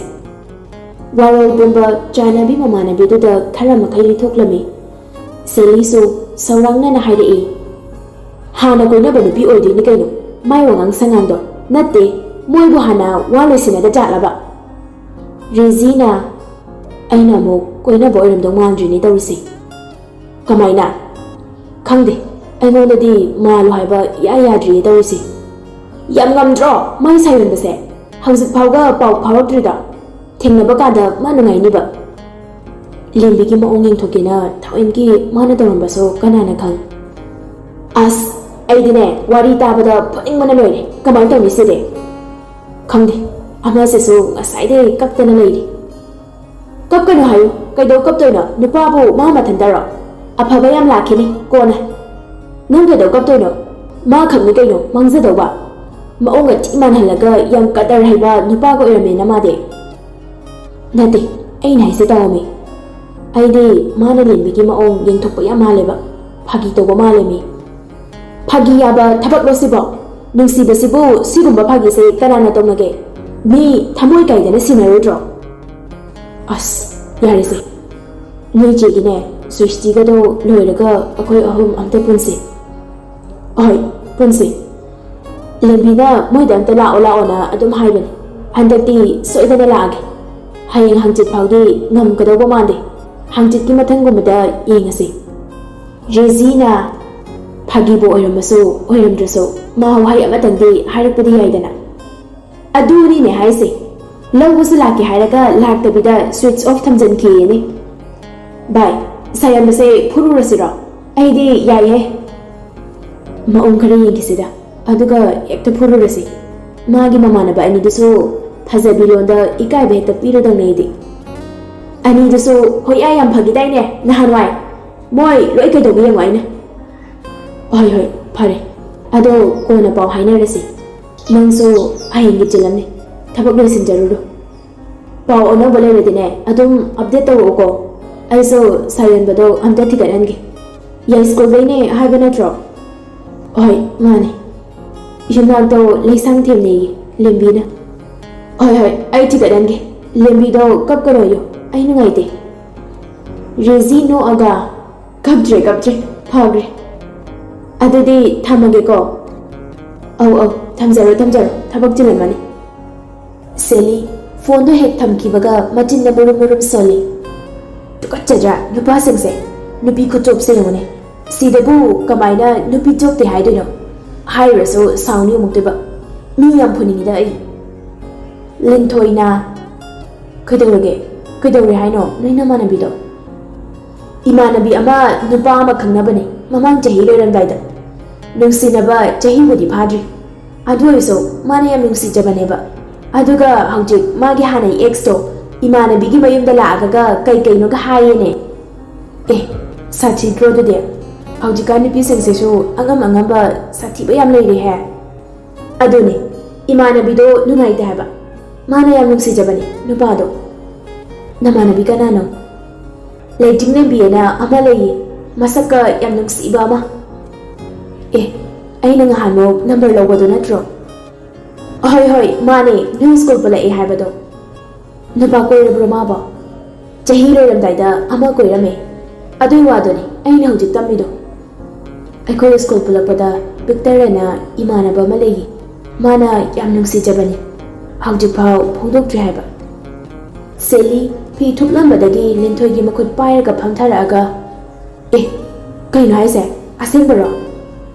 ꯋꯥꯔꯣꯜ ꯄꯨꯝꯕ ꯆꯥꯟꯅꯕꯤ ꯃꯃꯥꯟꯅꯕꯤꯗꯨꯗ ꯈꯔ ꯃꯈꯩ ꯂꯤꯊꯣꯛꯂꯝꯃꯤ꯫ ꯁꯦꯂꯤꯁꯨ ꯁꯧꯔꯥꯡꯅꯅ ꯍꯥꯏꯔꯛꯏ, "ꯍꯥꯟꯅ ꯀꯣꯏꯅꯕ ꯅꯨꯄꯤ ꯑꯣꯏꯗꯣꯏꯅꯤ ꯀꯩꯅꯣ, ꯃꯥꯏ ꯋꯥꯉꯥꯡ ꯁꯉꯥꯡꯗꯣ꯫ ꯅꯠꯇꯦ, ꯃꯣꯏꯕꯨ ꯍꯥꯟꯅ ꯋꯥ ꯂꯣꯏꯁꯤꯟꯅꯗ ꯖꯥꯠꯂꯕ?" ꯔꯤꯖꯤꯅ, "ꯑꯩꯅ ꯑꯃꯨꯛ ꯀꯣꯏꯅꯕ ꯑꯣꯏꯔꯝꯗꯧ ꯃꯥꯟꯗ꯭ꯔꯤꯅꯦ ꯇꯧꯔꯤꯁꯦ꯫" "ꯀꯃꯥꯏꯅ?" "ꯈꯪꯗꯦ, ꯑꯩꯉꯣꯟꯗꯗꯤ ꯃꯥꯜꯂꯣ ꯍꯥꯏꯕ ꯏꯌꯥ ꯌꯥꯗ꯭ꯔꯤꯌꯦ ꯇꯧꯔꯤꯁꯦ꯫ ꯌꯥꯝ ꯉꯝꯗ꯭ꯔꯣ ꯃꯥꯏ ꯁꯥꯏꯌꯣꯟꯕꯁꯦ? ꯍꯧꯖꯤꯛ ꯐꯥꯎꯕ ꯄꯥꯎ ꯐꯥꯎꯔꯛꯇ꯭ꯔꯤꯗꯣ? ꯊꯦꯡꯅꯕ ꯀꯥꯟꯗ ꯃꯥ ꯅꯨꯡꯉꯥꯏꯅꯤꯕ꯫" ꯂꯦꯝꯕꯤꯒꯤ ꯃꯑꯣꯡ ꯌꯦꯡꯊꯣꯛꯀꯦꯅ ꯊꯑꯣꯏꯟꯀꯤ ꯃꯥꯅ ꯇꯧꯔꯝꯕꯁꯨ ꯀꯅꯥꯅ ꯈꯪ꯫ ꯑꯁ, ꯑꯩꯗꯤꯅꯦ, ꯋꯥꯔꯤ ꯇꯥꯕꯗ ꯐꯨꯅꯤꯡꯕꯅ ꯂꯣꯏꯔꯦ꯫ ꯀꯃꯥꯏꯅ ꯇꯧꯅꯤ ꯁꯤꯗꯤ? ꯈꯪꯗꯦ, ꯑꯃꯁꯤꯁꯨ ꯉꯁꯥꯏꯗꯩ ꯀꯞꯇꯅ ꯂꯩꯔꯤ꯫ "ꯀꯞꯀꯅꯨ ꯍꯥꯏꯌꯨ, ꯀꯩꯗꯧ ꯀꯞꯇꯣꯏꯅꯣ? ꯅꯨꯄꯥꯕꯨ ꯃꯥ ꯃꯊꯟꯇꯔꯣ? ꯑꯐꯕ ꯌꯥꯝ ꯂꯥꯛꯈꯤꯅꯤ ꯀꯣꯟꯅ꯫ ꯅꯪ ꯀꯩꯗꯧ ꯀꯞꯇꯣꯏꯅꯣ? ꯃꯥ ꯈꯛꯅꯤ ꯀꯩꯅꯣ ꯃꯥꯡꯖꯗꯧꯕ꯫ ꯃꯑꯣꯡꯒ ꯊꯤ ꯃꯥꯟꯍꯜꯂꯒ ꯌꯥꯝ ꯀꯗꯔ ꯍꯩꯕ ꯅꯨꯄꯥꯒ ꯑꯣꯏꯔꯝꯃꯦꯅ ꯃꯥꯗꯤ꯫" "ꯅꯠꯇꯦ, ꯑꯩꯅ ꯍꯥꯏꯁꯦ ꯇꯧꯔꯝꯃꯤ꯫ ꯑꯩꯗꯤ ꯃꯥꯅ ꯂꯦꯝꯕꯤꯒꯤ ꯃꯑꯣꯡ ꯌꯦꯡꯊꯣꯛꯄ ꯌꯥꯝ ꯃꯥꯜꯂꯦꯕ꯫ ꯐꯥꯒꯤ ꯇꯧꯕ ꯃꯥꯜꯂꯦ ꯃꯤ꯫ ꯐꯥꯒꯤ ꯌꯥꯕ ꯊꯕꯛꯂꯣ ꯁꯤꯕꯣ? ꯅꯨꯡꯁꯤꯕꯁꯤꯕꯨ ꯁꯤꯒꯨꯝꯕ ꯐꯥꯒꯤꯁꯦ ꯀꯅꯥꯅ ꯇꯧꯅꯒꯦ? ꯃꯤ ꯊꯃꯣꯏ ꯀꯥꯏꯗꯅ ꯁꯤꯟꯅꯔꯣꯏꯗ꯭ꯔꯣ?" "ꯑꯁ, ꯌꯥꯔꯦꯁꯦ, "ꯅꯣꯏ ꯆꯦꯒꯤꯅꯦ, ꯁ꯭ꯋꯤꯁꯇꯤꯒꯗꯣ ꯂꯣꯏꯔꯒ ꯑꯩꯈꯣꯏ ꯑꯍꯨꯝ ꯑꯝꯇ ꯄꯨꯟꯁꯤ꯫" "ꯑꯍꯣꯏ, ꯄꯨꯟꯁꯤ꯫ ꯂꯦꯝꯕꯤꯅ ꯃꯣꯏꯗ ꯑꯝꯇ ꯂꯥꯛꯑꯣ ꯂꯥꯛꯑꯣꯅ ꯑꯗꯨꯝ ꯍꯥꯏꯕꯅꯤ꯫ ꯍꯟꯗꯛꯇꯤ ꯁꯣꯏꯗꯅ ꯂꯥꯛꯑꯒꯦ꯫ ꯍꯌꯦꯡ ꯍꯪꯆꯤꯠ ꯐꯥꯎꯗꯤ ꯉꯝꯒꯗꯧꯕ ꯃꯥꯟꯗꯦ꯫ ꯍꯪꯆꯤꯠꯀꯤ ꯃꯊꯪꯒꯨꯝꯕꯗ ꯌꯦꯡꯉꯁꯤ꯫" ꯔꯦꯖꯤꯅ ꯐꯥꯒꯤꯕꯨ ꯑꯣꯏꯔꯝꯃꯁꯨ ꯑꯣꯏꯔꯝꯗ꯭ꯔꯁꯨ ꯃꯥ ꯋꯥꯍꯩ ꯑꯃꯇꯪꯗꯤ ꯍꯥꯏꯔꯛꯄꯗꯤ ꯌꯥꯏꯗꯅ꯫ "ꯑꯗꯨꯅꯤꯅꯦ ꯍꯥꯏꯁꯦ, ꯂꯧꯕꯁꯨ ꯂꯥꯛꯀꯦ ꯍꯥꯏꯔꯒ ꯂꯥꯛꯇꯕꯤꯗ switch off ꯊꯝꯖꯟꯈꯤꯌꯦꯅꯦ꯫ ꯚꯥꯏ, ꯁꯥꯌꯟꯕꯁꯦ ꯐꯨꯔꯨꯔꯁꯤꯔꯣ? ꯑꯩꯗꯤ ꯌꯥꯏꯍꯦ꯫ ꯃꯑꯣꯡ ꯈꯔ ꯌꯦꯡꯈꯤꯁꯤꯗ, ꯑꯗꯨꯒ ꯍꯦꯛꯇ ꯐꯨꯔꯨꯔꯁꯤ꯫ ꯃꯥꯒꯤ ꯃꯃꯥꯟꯅꯕ ꯑꯅꯤꯗꯨꯁꯨ ꯐꯖꯕꯤ ꯂꯣꯟꯗ ꯏꯀꯥꯏꯕ ꯍꯦꯛꯇ ꯄꯤꯔꯨꯗꯧꯅꯦ ꯑꯩꯗꯤ꯫" "ꯑꯅꯤꯗꯨꯁꯨ ꯍꯣꯌꯥ ꯌꯥꯝ ꯐꯈꯤꯗꯥꯏꯅꯦ ꯅꯍꯥꯟꯋꯥꯏ? ꯃꯣꯏ ꯂꯣꯏ ꯀꯩꯗꯧꯕ ꯌꯦꯡꯉꯣ ꯑꯩꯅ꯫" "ꯍꯣꯏ ꯍꯣꯏ, ꯐꯔꯦ꯫ ꯑꯗꯣ ꯀꯣꯟꯅ ꯄꯥꯎ ꯍꯥꯏꯅꯔꯁꯤ꯫ ꯅꯪꯁꯨ ꯍꯌꯦꯡꯒꯤ ꯆꯤꯜꯂꯝꯅꯤ, ꯊꯕꯛ ꯂꯣꯏꯁꯤꯟꯖꯔꯨꯔꯣ꯫ ꯄꯥꯎ ꯑꯅꯧꯕ ꯂꯩꯔꯗꯤꯅꯦ ꯑꯗꯨꯝ update ꯇꯧꯔꯛꯎꯀꯣ꯫ ꯑꯩꯁꯨ ꯁꯥꯌꯟꯕꯗꯣ ꯑꯝꯇ ꯊꯤꯒꯠꯍꯟꯒꯦ꯫" "ꯌꯥꯏꯁ꯭ꯀꯨꯜꯗꯩꯅꯦ ꯍꯥꯏꯕ ꯅꯠꯇ꯭ꯔꯣ?" "ꯍꯣꯏ, ꯃꯥꯅꯦ꯫ ꯌꯨꯝꯅꯥꯛꯇꯣ ꯂꯩꯁꯥꯡ ꯊꯦꯝꯅꯩꯌꯦ ꯂꯦꯝꯕꯤꯅ꯫" "ꯍꯣꯏ ꯍꯣꯏ, ꯑꯩ ꯊꯤꯒꯠꯍꯟꯒꯦ꯫ ꯂꯦꯝꯕꯤꯗꯣ ꯀꯞꯀꯅꯣꯌꯨ, ꯑꯩ ꯅꯨꯡꯉꯥꯏꯇꯦ꯫" ꯔꯦꯖꯤ ꯅꯣꯛꯑꯒ, "ꯀꯞꯇ꯭ꯔꯦ, ꯀꯞꯇ꯭ꯔꯦ, ꯐꯈ꯭ꯔꯦ꯫ ꯑꯗꯨꯗꯤ ꯊꯝꯃꯒꯦꯀꯣ꯫" "ꯑꯧ ꯑꯧ, ꯊꯝꯖꯔꯣ ꯊꯝꯖꯔꯣ, ꯊꯕꯛ ꯆꯤꯜꯂꯝꯃꯅꯤ꯫" ꯁꯦꯂꯤ ꯐꯣꯟꯗꯣ ꯍꯦꯛ ꯊꯝꯈꯤꯕꯒ ꯃꯆꯤꯟꯗ ꯃꯨꯔꯨꯝ ꯃꯨꯔꯨꯝ ꯁꯣꯜꯂꯤ꯫ "ꯇꯨꯀꯠꯆꯗ꯭ꯔꯥ ꯅꯨꯄꯥꯁꯤꯡꯁꯦ? ꯅꯨꯄꯤ ꯈꯨꯆꯣꯞꯁꯦ ꯌꯦꯡꯉꯨꯅꯦ꯫ ꯁꯤꯗꯕꯨ ꯀꯃꯥꯏꯅ ꯅꯨꯄꯤ ꯆꯣꯞꯇꯦ ꯍꯥꯏꯗꯣꯏꯅꯣ? ꯍꯥꯏꯔꯨꯔꯁꯨ ꯁꯥꯎꯅꯤ ꯑꯃꯨꯛꯇꯣꯏꯕ꯫ ꯃꯤ ꯌꯥꯝ ꯐꯨꯅꯤꯡꯉꯤꯗ ꯑꯩ꯫" ꯂꯤꯟꯊꯣꯏꯅ, "ꯀꯩꯗꯧꯔꯒꯦ? ꯀꯩꯗꯧꯔꯦ ꯍꯥꯏꯅꯣ ꯅꯣꯏ ꯅꯃꯥꯟꯅꯕꯤꯗꯣ?" "ꯏꯃꯥꯟꯅꯕꯤ ꯑꯃ ꯅꯨꯄꯥ ꯑꯃ ꯈꯪꯅꯕꯅꯦ ꯃꯃꯥꯡ ꯆꯍꯤ ꯂꯣꯏꯔꯝꯗꯥꯏꯗ꯫ ꯅꯨꯡꯁꯤꯅꯕ ꯆꯍꯤꯕꯨꯗꯤ ꯐꯥꯗ꯭ꯔꯤ꯫ ꯑꯗꯨ ꯑꯣꯏꯔꯁꯨ ꯃꯥꯅ ꯌꯥꯝ ꯅꯨꯡꯁꯤꯖꯕꯅꯦꯕ꯫ ꯑꯗꯨꯒ ꯍꯧꯖꯤꯛ ꯃꯥꯒꯤ ꯍꯥꯟꯅꯩ exꯇꯣ ꯏꯃꯥꯟꯅꯕꯤꯒꯤ ꯃꯌꯨꯝꯗ ꯂꯥꯛꯑꯒ ꯀꯩ ꯀꯩꯅꯣꯒ ꯍꯥꯏꯌꯦꯅꯦ꯫" "ꯑꯦ, ꯁꯥꯊꯤꯗ꯭ꯔꯣ ꯑꯗꯨꯗꯤ? ꯍꯧꯖꯤꯛꯀꯥꯟ ꯅꯨꯄꯤꯁꯤꯡꯁꯤꯁꯨ ꯑꯉꯝ ꯑꯉꯝꯕ ꯁꯥꯊꯤꯕ ꯌꯥꯝ ꯂꯩꯔꯦꯍꯦ꯫" "ꯑꯗꯨꯅꯦ, ꯏꯃꯥꯟꯅꯕꯤꯗꯣ ꯅꯨꯡꯉꯥꯏꯇꯦ ꯍꯥꯏꯕ꯫ ꯃꯥꯅ ꯌꯥꯝ ꯅꯨꯡꯁꯤꯖꯕꯅꯦ ꯅꯨꯄꯥꯗꯣ꯫" "ꯅꯃꯥꯟꯅꯕꯤ ꯀꯅꯥꯅꯣ?" "ꯂꯩꯇꯤꯡ ꯂꯦꯝꯕꯤꯑꯅ ꯑꯃ ꯂꯩꯌꯦ, ꯃꯁꯛꯀ ꯌꯥꯝ ꯅꯨꯡꯁꯤꯕ ꯑꯃ꯫" "ꯑꯦ, ꯑꯩꯅ ꯉꯍꯥꯟꯃꯨꯛ number ꯂꯧꯕꯗꯣ ꯅꯠꯇ꯭ꯔꯣ?" "ꯍꯣꯏ ꯍꯣꯏ, ꯃꯥꯅꯦ, ꯅꯣꯏ ꯁ꯭ꯀꯨꯜ ꯄꯨꯜꯂꯛꯑꯦ ꯍꯥꯏꯕꯗꯣ꯫ ꯅꯨꯄꯥ ꯀꯣꯏꯔꯕ꯭ꯔꯣ ꯃꯥꯕꯣ?" ꯆꯍꯤ ꯂꯣꯏꯔꯝꯗꯥꯏꯗ ꯑꯃ ꯀꯣꯏꯔꯝꯃꯦ꯫ ꯑꯗꯨꯏ ꯋꯥꯗꯨꯅꯤ ꯑꯩꯅ ꯍꯧꯖꯤꯛ ꯇꯝꯃꯤꯗꯣ꯫ ꯑꯩꯈꯣꯏ ꯁ꯭ꯀꯨꯜ ꯄꯨꯜꯂꯛꯄꯗ ꯕꯤꯛꯇꯔ ꯑꯅ ꯏꯃꯥꯟꯅꯕ ꯑꯃ ꯂꯩꯌꯦ꯫ ꯃꯥꯅ ꯌꯥꯝ ꯅꯨꯡꯁꯤꯖꯕꯅꯤ꯫ ꯍꯧꯖꯤꯛꯐꯥꯎ ꯐꯣꯡꯗꯣꯛꯇ꯭ꯔꯤ ꯍꯥꯏꯕ꯫ ꯁꯦꯂꯤ ꯐꯤ ꯊꯨꯞꯂꯝꯕꯗꯒꯤ ꯂꯤꯟꯊꯣꯏꯒꯤ ꯃꯈꯨꯠ ꯄꯥꯏꯔꯒ ꯐꯝꯊꯔꯛꯑꯒ, "ꯑꯦ, ꯀꯩꯅꯣ ꯍꯥꯏꯁꯦ? ꯑꯁꯦꯡꯕꯔꯣ?"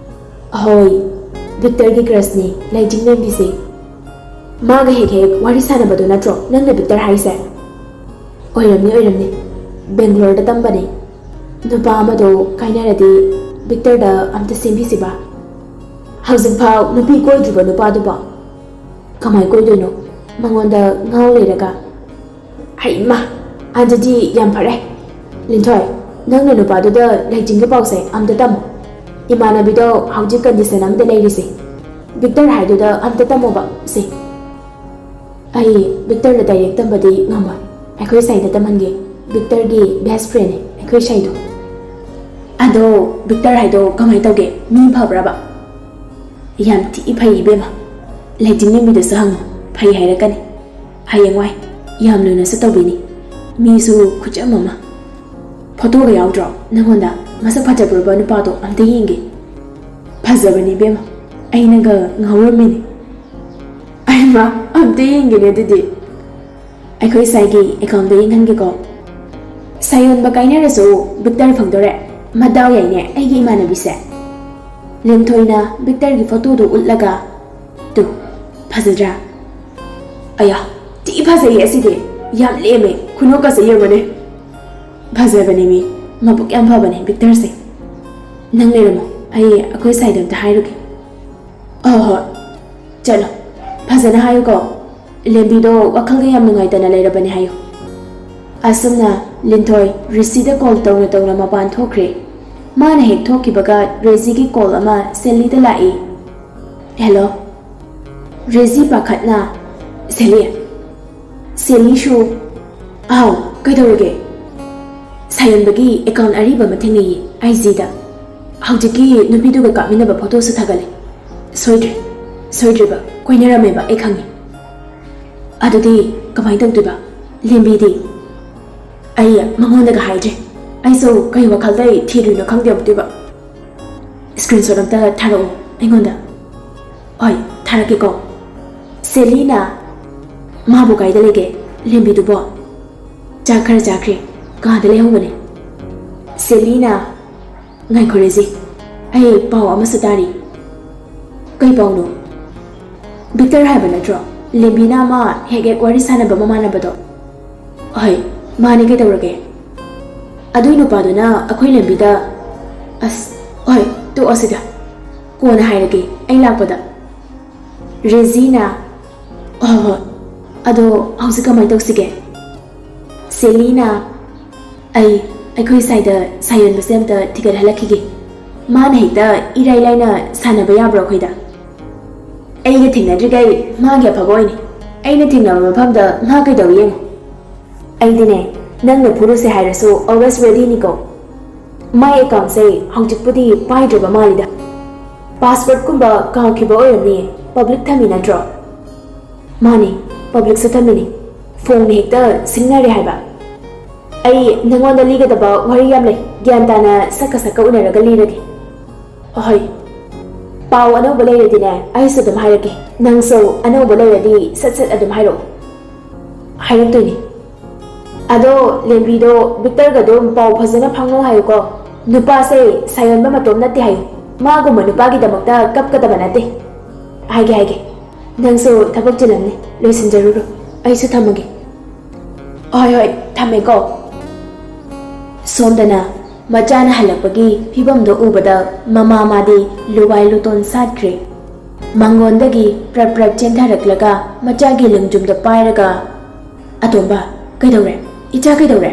"ꯍꯣꯏ, ꯕꯤꯛꯇꯔꯒꯤ ꯀ꯭ꯔꯁꯅꯤ, ꯂꯩꯖꯤꯡ ꯂꯦꯝꯕꯤꯁꯦ꯫ ꯃꯥꯒ ꯍꯦꯛ ꯍꯦꯛ ꯋꯥꯔꯤ ꯁꯥꯟꯅꯕꯗꯣ ꯅꯠꯇ꯭ꯔꯣ ꯅꯪꯅ ꯕꯤꯛꯇꯔ ꯍꯥꯏꯁꯦ?" "ꯑꯣꯏꯔꯝꯅꯤ, ꯑꯣꯏꯔꯝꯅꯤ꯫ ꯕꯦꯡꯒ꯭ꯂꯣꯔꯗ ꯇꯝꯕꯅꯦ꯫ ꯅꯨꯄꯥ ꯑꯃꯗꯣ ꯀꯥꯏꯅꯔꯗꯤ ꯕꯤꯛꯇꯔꯗ ꯑꯝꯇ ꯁꯦꯝꯕꯤꯁꯤꯕ꯫ ꯍꯧꯖꯤꯛꯐꯥꯎ ꯅꯨꯄꯤ ꯀꯣꯏꯗ꯭ꯔꯤꯕ ꯅꯨꯄꯥꯗꯨꯕꯣ?" "ꯀꯃꯥꯏ ꯀꯣꯏꯗꯣꯏꯅꯣ? ꯃꯉꯣꯟꯗ ꯉꯥꯎ ꯂꯩꯔꯒ?" "ꯍꯩꯃꯥ, ꯑꯗꯨꯗꯤ ꯌꯥꯝ ꯐꯔꯦ꯫ ꯂꯤꯟꯊꯣꯏ, ꯅꯪꯅ ꯅꯨꯄꯥꯗꯨꯗ ꯂꯩꯖꯤꯡꯒꯤ ꯄꯥꯎꯁꯦ ꯑꯝꯇ ꯇꯝꯃꯣ꯫ ꯏꯃꯥꯟꯅꯕꯤꯗꯣ ꯍꯧꯖꯤꯛ ꯀꯟꯗꯤꯁꯟ ꯑꯃꯗ ꯂꯩꯔꯤꯁꯦ꯫ ꯕꯤꯛꯇꯔ ꯍꯥꯏꯗꯨꯗ ꯑꯝꯇ ꯇꯝꯃꯣꯕ ꯁꯦ꯫" "ꯑꯩ ꯕꯤꯛꯇꯔꯗ ꯗꯥꯏꯔꯦꯛ ꯇꯝꯕꯗꯤ ꯉꯝꯃꯣꯏ꯫ ꯑꯩꯈꯣꯏ ꯁꯥꯏꯗ ꯇꯝꯍꯟꯒꯦ꯫ ꯕꯤꯛꯇꯔꯒꯤ ꯕꯦꯁ ꯐ꯭ꯔꯦꯟꯅꯦ ꯑꯩꯈꯣꯏ ꯁꯥꯏꯗꯣ꯫" "ꯑꯗꯣ ꯕꯤꯛꯇꯔ ꯍꯥꯏꯗꯣ ꯀꯃꯥꯏ ꯇꯧꯒꯦ? ꯃꯤ ꯐꯕ꯭ꯔꯕ?" "ꯌꯥꯝ ꯊꯤ ꯐꯩ ꯏꯕꯦꯝꯃ꯫ ꯂꯩꯖꯤꯡ ꯂꯦꯝꯕꯤꯗꯁꯨ ꯍꯪꯉꯣ, ꯐꯩ ꯍꯥꯏꯔꯛꯀꯅꯤ꯫ ꯍꯌꯦꯡꯋꯥꯏ ꯌꯥꯝ ꯂꯨꯅꯁꯨ ꯇꯧꯕꯤꯅꯤ꯫ ꯃꯤꯁꯨ ꯈꯨꯆꯝ ꯑꯃ꯫ ꯐꯣꯇꯣꯒ ꯌꯥꯎꯗ꯭ꯔꯣ ꯅꯪꯉꯣꯟꯗ? ꯃꯁꯛ ꯐꯖꯕ꯭ꯔꯕ ꯅꯨꯄꯥꯗꯣ? ꯑꯝꯇ ꯌꯦꯡꯒꯦ꯫" "ꯐꯖꯕꯅꯤ ꯏꯕꯦꯝꯃ, ꯑꯩꯅꯒ ꯉꯥꯎꯔꯝꯃꯤꯅꯦ꯫" "ꯑꯩꯃ, ꯑꯝꯇ ꯌꯦꯡꯒꯦꯅꯦ ꯑꯗꯨꯗꯤ꯫" "ꯑꯩꯈꯣꯏ ꯁꯥꯏꯒꯤ ꯑꯦꯀꯥꯎꯟꯗ ꯌꯦꯡꯍꯟꯒꯦꯀꯣ꯫" "ꯁꯥꯌꯣꯟꯕ ꯀꯥꯏꯅꯔꯁꯨ ꯕꯤꯛꯇꯔ ꯐꯪꯗꯣꯔꯦ꯫ ꯃꯗꯥꯎ ꯌꯥꯏꯅꯦ ꯑꯩꯒꯤ ꯏꯃꯥꯟꯅꯕꯤꯁꯦ꯫" ꯂꯤꯟꯊꯣꯏꯅ ꯕꯤꯛꯇꯔꯒꯤ ꯐꯣꯇꯣꯗꯨ ꯎꯠꯂꯒ, "ꯇꯨ, ꯐꯖꯗ꯭ꯔꯥ?" "ꯑꯌꯥ, ꯊꯤ ꯐꯖꯩꯌꯦ ꯑꯁꯤꯗꯤ꯫ ꯌꯥꯝ ꯂꯦꯝꯃꯦ꯫ ꯈꯨꯅꯣꯛꯀꯁꯦ ꯌꯦꯡꯉꯨꯅꯦ꯫" "ꯐꯖꯕꯅꯦ ꯃꯤ꯫ ꯃꯕꯨꯛ ꯌꯥꯝ ꯐꯕꯅꯦ ꯕꯤꯛꯇꯔꯁꯦ꯫ ꯅꯪ ꯂꯩꯔꯝꯃꯣ, ꯑꯩ ꯑꯩꯈꯣꯏ ꯁꯥꯏꯗ ꯑꯝꯇ ꯍꯥꯏꯔꯨꯒꯦ꯫" "ꯍꯣꯏ, ꯍꯣꯏ, ꯆꯠꯂꯣ꯫ ꯐꯖꯅ ꯍꯥꯏꯌꯨꯀꯣ꯫ ꯂꯦꯝꯕꯤꯗꯣ ꯋꯥꯈꯜꯒ ꯌꯥꯝ ꯅꯨꯡꯉꯥꯏꯇꯅ ꯂꯩꯔꯕꯅꯦ ꯍꯥꯏꯌꯨ꯫" ꯑꯁꯨꯝꯅ ꯂꯤꯟꯊꯣꯏ ꯔꯤꯁꯤꯗ ꯀꯣꯜ ꯇꯧꯅ ꯇꯧꯅ ꯃꯄꯥꯟ ꯊꯣꯛꯈ꯭ꯔꯦ꯫ ꯃꯥꯅ ꯍꯦꯛ ꯊꯣꯛꯈꯤꯕꯒ ꯔꯦꯖꯤꯒꯤ ꯀꯣꯜ ꯑꯃ ꯁꯦꯂꯤꯗ ꯂꯥꯛꯏ꯫ "ꯍꯦꯜꯂꯣ꯫" ꯔꯦꯖꯤ ꯄꯥꯈꯠꯅ, "ꯁꯦꯂꯤ?" ꯁꯦꯂꯤꯁꯨ, "ꯑꯥꯎ, ꯀꯩꯗꯧꯔꯒꯦ?" "ꯁꯥꯌꯣꯟꯕꯒꯤ ꯑꯦꯀꯥꯎꯟ ꯑꯔꯤꯕ ꯑꯃ ꯊꯦꯡꯅꯩꯌꯦ ꯑꯥꯏ ꯖꯤꯗ꯫ ꯍꯧꯖꯤꯛꯀꯤ ꯅꯨꯄꯤꯗꯨꯒ ꯀꯥꯞꯃꯤꯟꯅꯕ ꯐꯣꯇꯣꯁꯨ ꯊꯥꯒꯠꯂꯦ꯫ ꯁꯣꯏꯗ꯭ꯔꯦ, ꯁꯣꯏꯗ꯭ꯔꯦꯕ, ꯀꯣꯏꯅꯔꯝꯃꯦꯕ, ꯑꯩ ꯈꯪꯉꯦ꯫" "ꯑꯗꯨꯗꯤ ꯀꯃꯥꯏꯅ ꯇꯧꯗꯣꯏꯕ? ꯂꯦꯝꯕꯤꯗꯤ?" ꯑꯩ ꯃꯉꯣꯟꯗꯒ ꯍꯥꯏꯗ꯭ꯔꯤ꯫ ꯑꯩꯁꯨ ꯀꯩ ꯋꯥꯈꯜꯗ ꯑꯩ ꯊꯤꯔꯨꯏꯅꯣ ꯈꯪꯗꯦ ꯑꯃꯨꯛꯇꯣꯏꯕ꯫ ꯁ꯭ꯀ꯭ꯔꯤꯟ ꯁꯣꯠ ꯑꯝꯇ ꯊꯥꯔꯛꯑꯣ ꯑꯩꯉꯣꯟꯗ꯫ ꯍꯣꯏ, ꯊꯥꯔꯛꯀꯦꯀꯣ꯫ ꯁꯦꯂꯤꯅ, ꯃꯥꯕꯨ ꯀꯥꯏꯗ ꯂꯩꯒꯦ? ꯂꯦꯝꯕꯤꯗꯨꯕꯣ? ꯆꯥꯛ ꯈꯔ ꯆꯥꯈ꯭ꯔꯦ, ꯀꯥꯗ ꯂꯩꯍꯧꯕꯅꯦ꯫ ꯁꯦꯂꯤꯅ, ꯉꯥꯏꯈꯣ ꯔꯦꯖꯤ, ꯑꯩ ꯄꯥꯎ ꯑꯃꯁꯨ ꯇꯥꯔꯤ꯫ ꯀꯩ ꯄꯥꯎꯅꯣ? ꯕꯤꯛꯇꯔ ꯍꯥꯏꯕ ꯅꯠꯇ꯭ꯔꯣ? ꯂꯦꯝꯕꯤꯅ ꯑꯃ ꯍꯦꯛ ꯍꯦꯛ ꯋꯥꯔꯤ ꯁꯥꯟꯅꯕ ꯃꯃꯥꯟꯅꯕꯗꯣ꯫ ꯍꯣꯏ, ꯃꯥꯅꯦ, ꯀꯩꯗꯧꯔꯒꯦ? ꯑꯗꯨꯏ ꯅꯨꯄꯥꯗꯨꯅ ꯑꯩꯈꯣꯏ ꯂꯦꯝꯕꯤꯗ, ꯑꯁ, ꯍꯣꯏ, ꯇꯣꯛꯑꯁꯤꯗ, ꯀꯣꯟꯅ ꯍꯥꯏꯔꯒꯦ ꯑꯩ ꯂꯥꯛꯄꯗ꯫ ꯔꯦꯖꯤꯅ, ꯍꯣꯏ ꯍꯣꯏ, ꯑꯗꯣ ꯍꯧꯖꯤꯛ ꯀꯃꯥꯏꯅ ꯇꯧꯁꯤꯒꯦ? ꯁꯦꯂꯤꯅ, ꯑꯩ ꯑꯩꯈꯣꯏ ꯁ꯭ꯋꯥꯏꯗ ꯁꯥ ꯌꯣꯟꯕꯁꯦ ꯑꯝꯇ ꯊꯤꯒꯠꯍꯜꯂꯛꯈꯤꯒꯦ꯫ ꯃꯥꯅ ꯍꯦꯛꯇ ꯏꯔꯥꯏ ꯂꯥꯏꯅ ꯁꯥꯟꯅꯕ ꯌꯥꯕ꯭ꯔꯣ ꯑꯩꯈꯣꯏꯗ? ꯑꯩꯒ ꯊꯦꯡꯅꯗ꯭ꯔꯤꯈꯩ ꯃꯥꯒꯤ ꯑꯐꯕ ꯑꯣꯏꯅꯤ꯫ ꯑꯩꯅ ꯊꯦꯡꯅꯕ ꯃꯐꯝꯗ ꯃꯥ ꯀꯩꯗꯧꯏ ꯌꯦꯡꯉꯨ꯫ ꯑꯩꯗꯤꯅꯦ, ꯅꯪꯅ ꯐꯨꯔꯨꯁꯦ ꯍꯥꯏꯔꯁꯨ always readyꯅꯤꯀꯣ꯫ ꯃꯥꯏ ꯑꯦꯀꯥꯎꯟꯁꯦ ꯍꯧꯖꯤꯛꯄꯨꯗꯤ ꯄꯥꯏꯗ꯭ꯔꯕ ꯃꯥꯜꯂꯤꯗ꯫ ꯄꯥꯁꯋꯥꯔꯗꯀꯨꯝꯕ ꯀꯥꯎꯈꯤꯕ ꯑꯣꯏꯔꯝꯅꯤꯌꯦ꯫ ꯄꯕ꯭ꯂꯤꯛ ꯊꯝꯃꯤ ꯅꯠꯇ꯭ꯔꯣ? ꯃꯥꯅꯤ, ꯄꯕ꯭ꯂꯤꯛꯁꯨ ꯊꯝꯃꯤꯅꯤ꯫ ꯐꯣꯟꯅ ꯍꯦꯛꯇ ꯁꯤꯡꯅꯔꯦ ꯍꯥꯏꯕ꯫ ꯑꯩ ꯅꯉꯣꯟꯗ ꯂꯤꯒꯗꯕ ꯋꯥꯔꯤ ꯌꯥꯝ ꯂꯩ꯫ ꯒ꯭ꯌꯥꯟ ꯇꯥꯅ ꯁꯛꯀ ꯁꯛꯀ ꯎꯅꯔꯒ ꯂꯤꯔꯒꯦ꯫ ꯍꯣꯏ꯫ ꯄꯥꯎ ꯑꯅꯧꯕ ꯂꯩꯔꯗꯤꯅꯦ, ꯑꯩꯁꯨ ꯑꯗꯨꯝ ꯍꯥꯏꯔꯛꯀꯦ꯫ ꯅꯪꯁꯨ ꯑꯅꯧꯕ ꯂꯩꯔꯗꯤ ꯁꯠ ꯁꯠ ꯑꯗꯨꯝ ꯍꯥꯏꯔꯛꯑꯣ꯫ ꯍꯥꯏꯔꯛꯇꯣꯏꯅꯤ꯫ ꯑꯗꯣ ꯂꯦꯝꯕꯤꯗꯣ ꯕꯤꯛꯇꯔꯒ ꯑꯗꯨꯝ ꯄꯥꯎ ꯐꯖꯅ ꯐꯥꯎꯅꯧ ꯍꯥꯏꯌꯨꯀꯣ꯫ ꯅꯨꯄꯥꯁꯦ ꯁꯥꯌꯣꯟꯕ ꯃꯇꯣꯝ ꯅꯠꯇꯦ ꯍꯥꯏꯌꯨ꯫ ꯃꯥꯒꯨꯝꯕ ꯅꯨꯄꯥꯒꯤꯗꯃꯛꯇ ꯀꯞꯀꯗꯕ ꯅꯠꯇꯦ꯫ ꯍꯥꯏꯒꯦ, ꯍꯥꯏꯒꯦ꯫ ꯅꯪꯁꯨ ꯊꯕꯛ ꯆꯤꯜꯂꯝꯅꯤ, ꯂꯣꯏꯁꯤꯟꯖꯔꯨꯔꯣ꯫ ꯑꯩꯁꯨ ꯊꯝꯃꯒꯦ꯫ ꯍꯣꯏ, ꯍꯣꯏ, ꯊꯝꯃꯦꯀꯣ꯫ ꯁꯣꯝꯗꯅ ꯃꯆꯥꯅ ꯍꯜꯂꯛꯄꯒꯤ ꯐꯤꯕꯝꯗꯣ ꯎꯕꯗ ꯃꯃꯥ ꯃꯥꯗꯤ ꯂꯨꯋꯥꯏ ꯂꯨꯇꯣꯟ ꯁꯥꯠꯈ꯭ꯔꯦ꯫ ꯃꯉꯣꯟꯗꯒꯤ ꯄ꯭ꯔꯞ ꯄ꯭ꯔꯞ ꯆꯦꯟꯊꯔꯛꯂꯒ ꯃꯆꯥꯒꯤ ꯂꯪꯖꯨꯝꯗ ꯄꯥꯏꯔꯒ, "ꯑꯇꯣꯝꯕ, ꯀꯩꯗꯧꯔꯦ? ꯏꯆꯥ ꯀꯩꯗꯧꯔꯦ?"